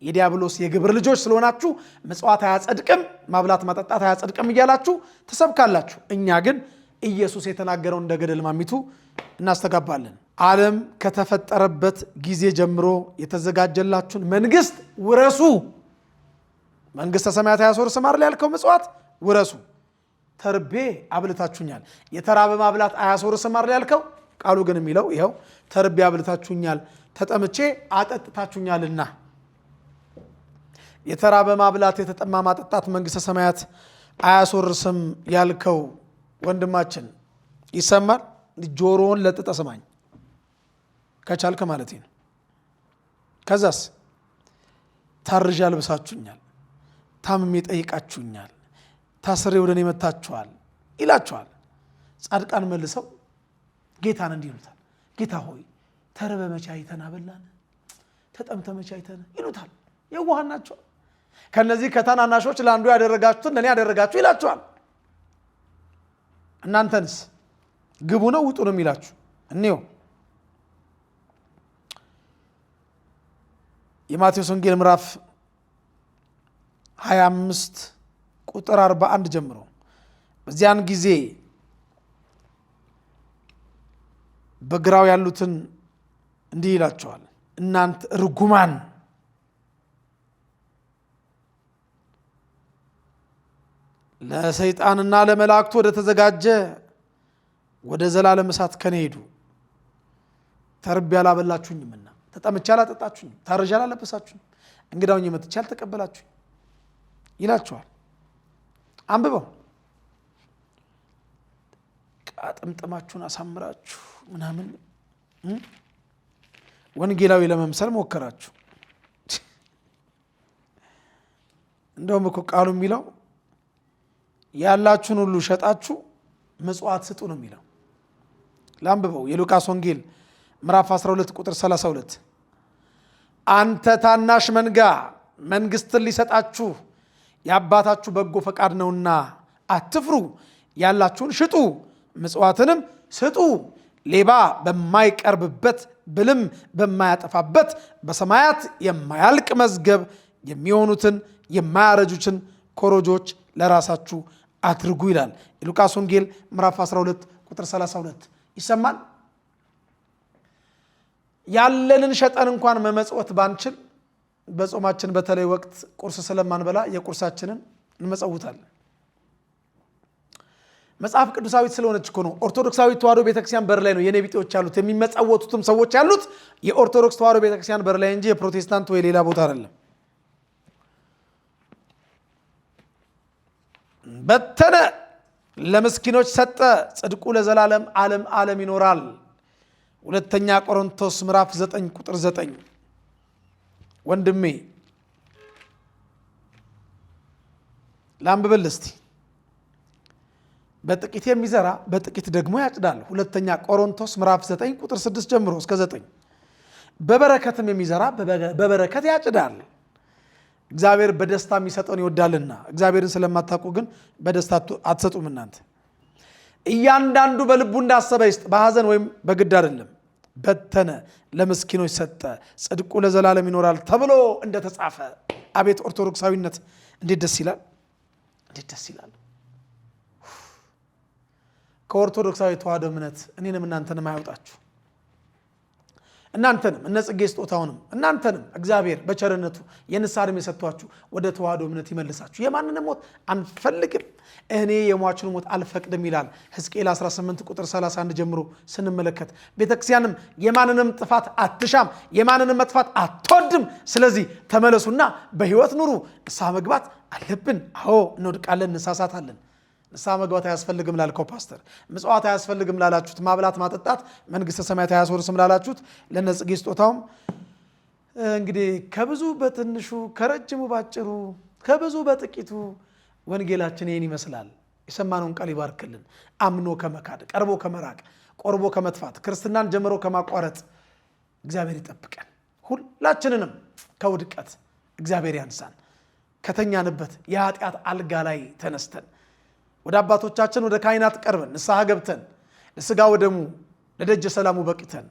የዲያብሎስ የግብር ልጆች ስለሆናችሁ፣ ምጽዋት አያጸድቅም፣ ማብላት ማጠጣት አያጸድቅም እያላችሁ ትሰብካላችሁ። እኛ ግን ኢየሱስ የተናገረው እንደ ገደል ማሚቱ እናስተጋባለን። ዓለም ከተፈጠረበት ጊዜ ጀምሮ የተዘጋጀላችሁን መንግስት ውረሱ። መንግስተ ሰማያት አያስወርስም አይደል ያልከው ምጽዋት? ውረሱ። ተርቤ አብልታችሁኛል። የተራበ ማብላት አያስወርስም አይደል ያልከው? ቃሉ ግን የሚለው ይኸው፣ ተርቤ አብልታችሁኛል፣ ተጠምቼ አጠጥታችሁኛልና። የተራበ ማብላት የተጠማ ማጠጣት መንግስተ ሰማያት አያስወርስም ያልከው ወንድማችን ይሰማል። ጆሮውን ለጥጠ ስማኝ ከቻልክ ማለት ነው። ከዛስ ታርዤ አልብሳችሁኛል፣ ታምሜ ጠይቃችሁኛል፣ ታስሬ ወደ እኔ መጥታችኋል ይላችኋል። ጻድቃን መልሰው ጌታን እንዲህ ይሉታል፣ ጌታ ሆይ፣ ተርበህ መቼ አይተን አበላን? ተጠምተህ መቼ አይተን ይሉታል። የዋሃን ናቸው። ከነዚህ ከታናናሾች ለአንዱ ያደረጋችሁትን ለእኔ ያደረጋችሁ ይላችኋል። እናንተንስ ግቡ ነው ውጡ ነው የሚላችሁ? እኔው የማቴዎስ ወንጌል ምዕራፍ 25 ቁጥር 41 ጀምሮ፣ በዚያን ጊዜ በግራው ያሉትን እንዲህ ይላቸዋል፣ እናንተ ርጉማን፣ ለሰይጣንና ለመላእክቱ ወደ ተዘጋጀ ወደ ዘላለም እሳት ከኔ ሂዱ። ተርቤ አላበላችሁኝምና፣ ተጠምቼ አላጠጣችሁኝም፣ ታርዤ አላለበሳችሁኝም፣ እንግዳ ሆኜ መጥቼ አልተቀበላችሁኝ ይላቸዋል። አንብበው። ጥምጥማችሁን አሳምራችሁ ምናምን ወንጌላዊ ለመምሰል ሞከራችሁ። እንደውም እኮ ቃሉ የሚለው ያላችሁን ሁሉ ሸጣችሁ ምጽዋት ስጡ ነው የሚለው። ላንብበው። የሉቃስ ወንጌል ምዕራፍ 12 ቁጥር 32፣ አንተ ታናሽ መንጋ መንግስትን ሊሰጣችሁ የአባታችሁ በጎ ፈቃድ ነውና አትፍሩ፣ ያላችሁን ሽጡ፣ ምጽዋትንም ስጡ፣ ሌባ በማይቀርብበት ብልም በማያጠፋበት በሰማያት የማያልቅ መዝገብ የሚሆኑትን የማያረጁትን ኮረጆች ለራሳችሁ አድርጉ ይላል። የሉቃስ ወንጌል ምዕራፍ 12 ቁጥር 32 ይሰማል። ያለንን ሸጠን እንኳን መመጽወት ባንችል በጾማችን በተለይ ወቅት ቁርስ ስለማንበላ የቁርሳችንን እንመጸውታለን። መጽሐፍ ቅዱሳዊት ስለሆነች እኮ ነው። ኦርቶዶክሳዊ ተዋሕዶ ቤተክርስቲያን በር ላይ ነው የኔ ቢጤዎች ያሉት፣ የሚመጸወቱትም ሰዎች ያሉት የኦርቶዶክስ ተዋሕዶ ቤተክርስቲያን በር ላይ እንጂ የፕሮቴስታንት ወይ ሌላ ቦታ አይደለም። በተነ፣ ለምስኪኖች ሰጠ፣ ጽድቁ ለዘላለም ዓለም ዓለም ይኖራል። ሁለተኛ ቆሮንቶስ ምዕራፍ 9 ቁጥር 9። ወንድሜ ላንብብል እስቲ። በጥቂት የሚዘራ በጥቂት ደግሞ ያጭዳል። ሁለተኛ ቆሮንቶስ ምዕራፍ 9 ቁጥር 6 ጀምሮ እስከ 9። በበረከትም የሚዘራ በበረከት ያጭዳል። እግዚአብሔር በደስታ የሚሰጠውን ይወዳልና፣ እግዚአብሔርን ስለማታውቁ ግን በደስታ አትሰጡም እናንተ። እያንዳንዱ በልቡ እንዳሰበ ይስጥ፣ በሐዘን ወይም በግድ አይደለም። በተነ፣ ለምስኪኖች ሰጠ፣ ጽድቁ ለዘላለም ይኖራል ተብሎ እንደተጻፈ። አቤት ኦርቶዶክሳዊነት እንዴት ደስ ይላል! እንዴት ደስ ይላል! ከኦርቶዶክሳዊ ተዋሕዶ እምነት እኔንም እናንተንም አያውጣችሁ። እናንተንም እነ ጽጌ ስጦታውንም እናንተንም እግዚአብሔር በቸርነቱ የንስሐ ዕድሜ ሰጥቷችሁ ወደ ተዋሕዶ እምነት ይመልሳችሁ። የማንንም ሞት አንፈልግም። እኔ የሟችን ሞት አልፈቅድም ይላል ሕዝቅኤል 18 ቁጥር 31 ጀምሮ ስንመለከት፣ ቤተክርስቲያንም የማንንም ጥፋት አትሻም፣ የማንንም መጥፋት አትወድም። ስለዚህ ተመለሱና በሕይወት ኑሩ። ንስሐ መግባት አለብን። አዎ እንወድቃለን፣ እንሳሳታለን። ንስሐ መግባት አያስፈልግም ላልከው ፓስተር፣ ምጽዋት አያስፈልግም ላላችሁት፣ ማብላት ማጠጣት መንግስተ ሰማያት አያስወርስም ላላችሁት ለነጽጌ ስጦታውም እንግዲህ ከብዙ በትንሹ፣ ከረጅሙ ባጭሩ፣ ከብዙ በጥቂቱ ወንጌላችን ይህን ይመስላል። የሰማነውን ቃል ይባርክልን። አምኖ ከመካድ፣ ቀርቦ ከመራቅ፣ ቆርቦ ከመጥፋት፣ ክርስትናን ጀምሮ ከማቋረጥ እግዚአብሔር ይጠብቀን። ሁላችንንም ከውድቀት እግዚአብሔር ያንሳን። ከተኛንበት የኃጢአት አልጋ ላይ ተነስተን ወደ አባቶቻችን ወደ ካህናት ቀርበን ንስሐ ገብተን ለስጋ ወደሙ ለደጀ ሰላሙ በቅተን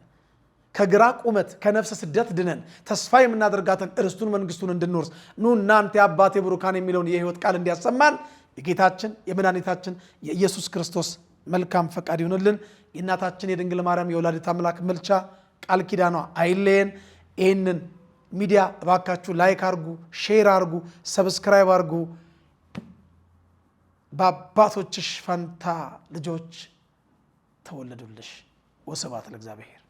ከግራ ቁመት ከነፍስ ስደት ድነን ተስፋ የምናደርጋትን እርስቱን መንግስቱን እንድንወርስ ኑ እናንተ የአባቴ ብሩካን የሚለውን የሕይወት ቃል እንዲያሰማን የጌታችን የመድኃኒታችን የኢየሱስ ክርስቶስ መልካም ፈቃድ ይሁንልን። የእናታችን የድንግል ማርያም የወላዲተ አምላክ ምልጃ ቃል ኪዳኗ አይለየን። ይህንን ሚዲያ እባካችሁ like አርጉ፣ share አርጉ፣ subscribe አርጉ። በአባቶችሽ ፈንታ ልጆች ተወለዱልሽ። ወስብሐት ለእግዚአብሔር።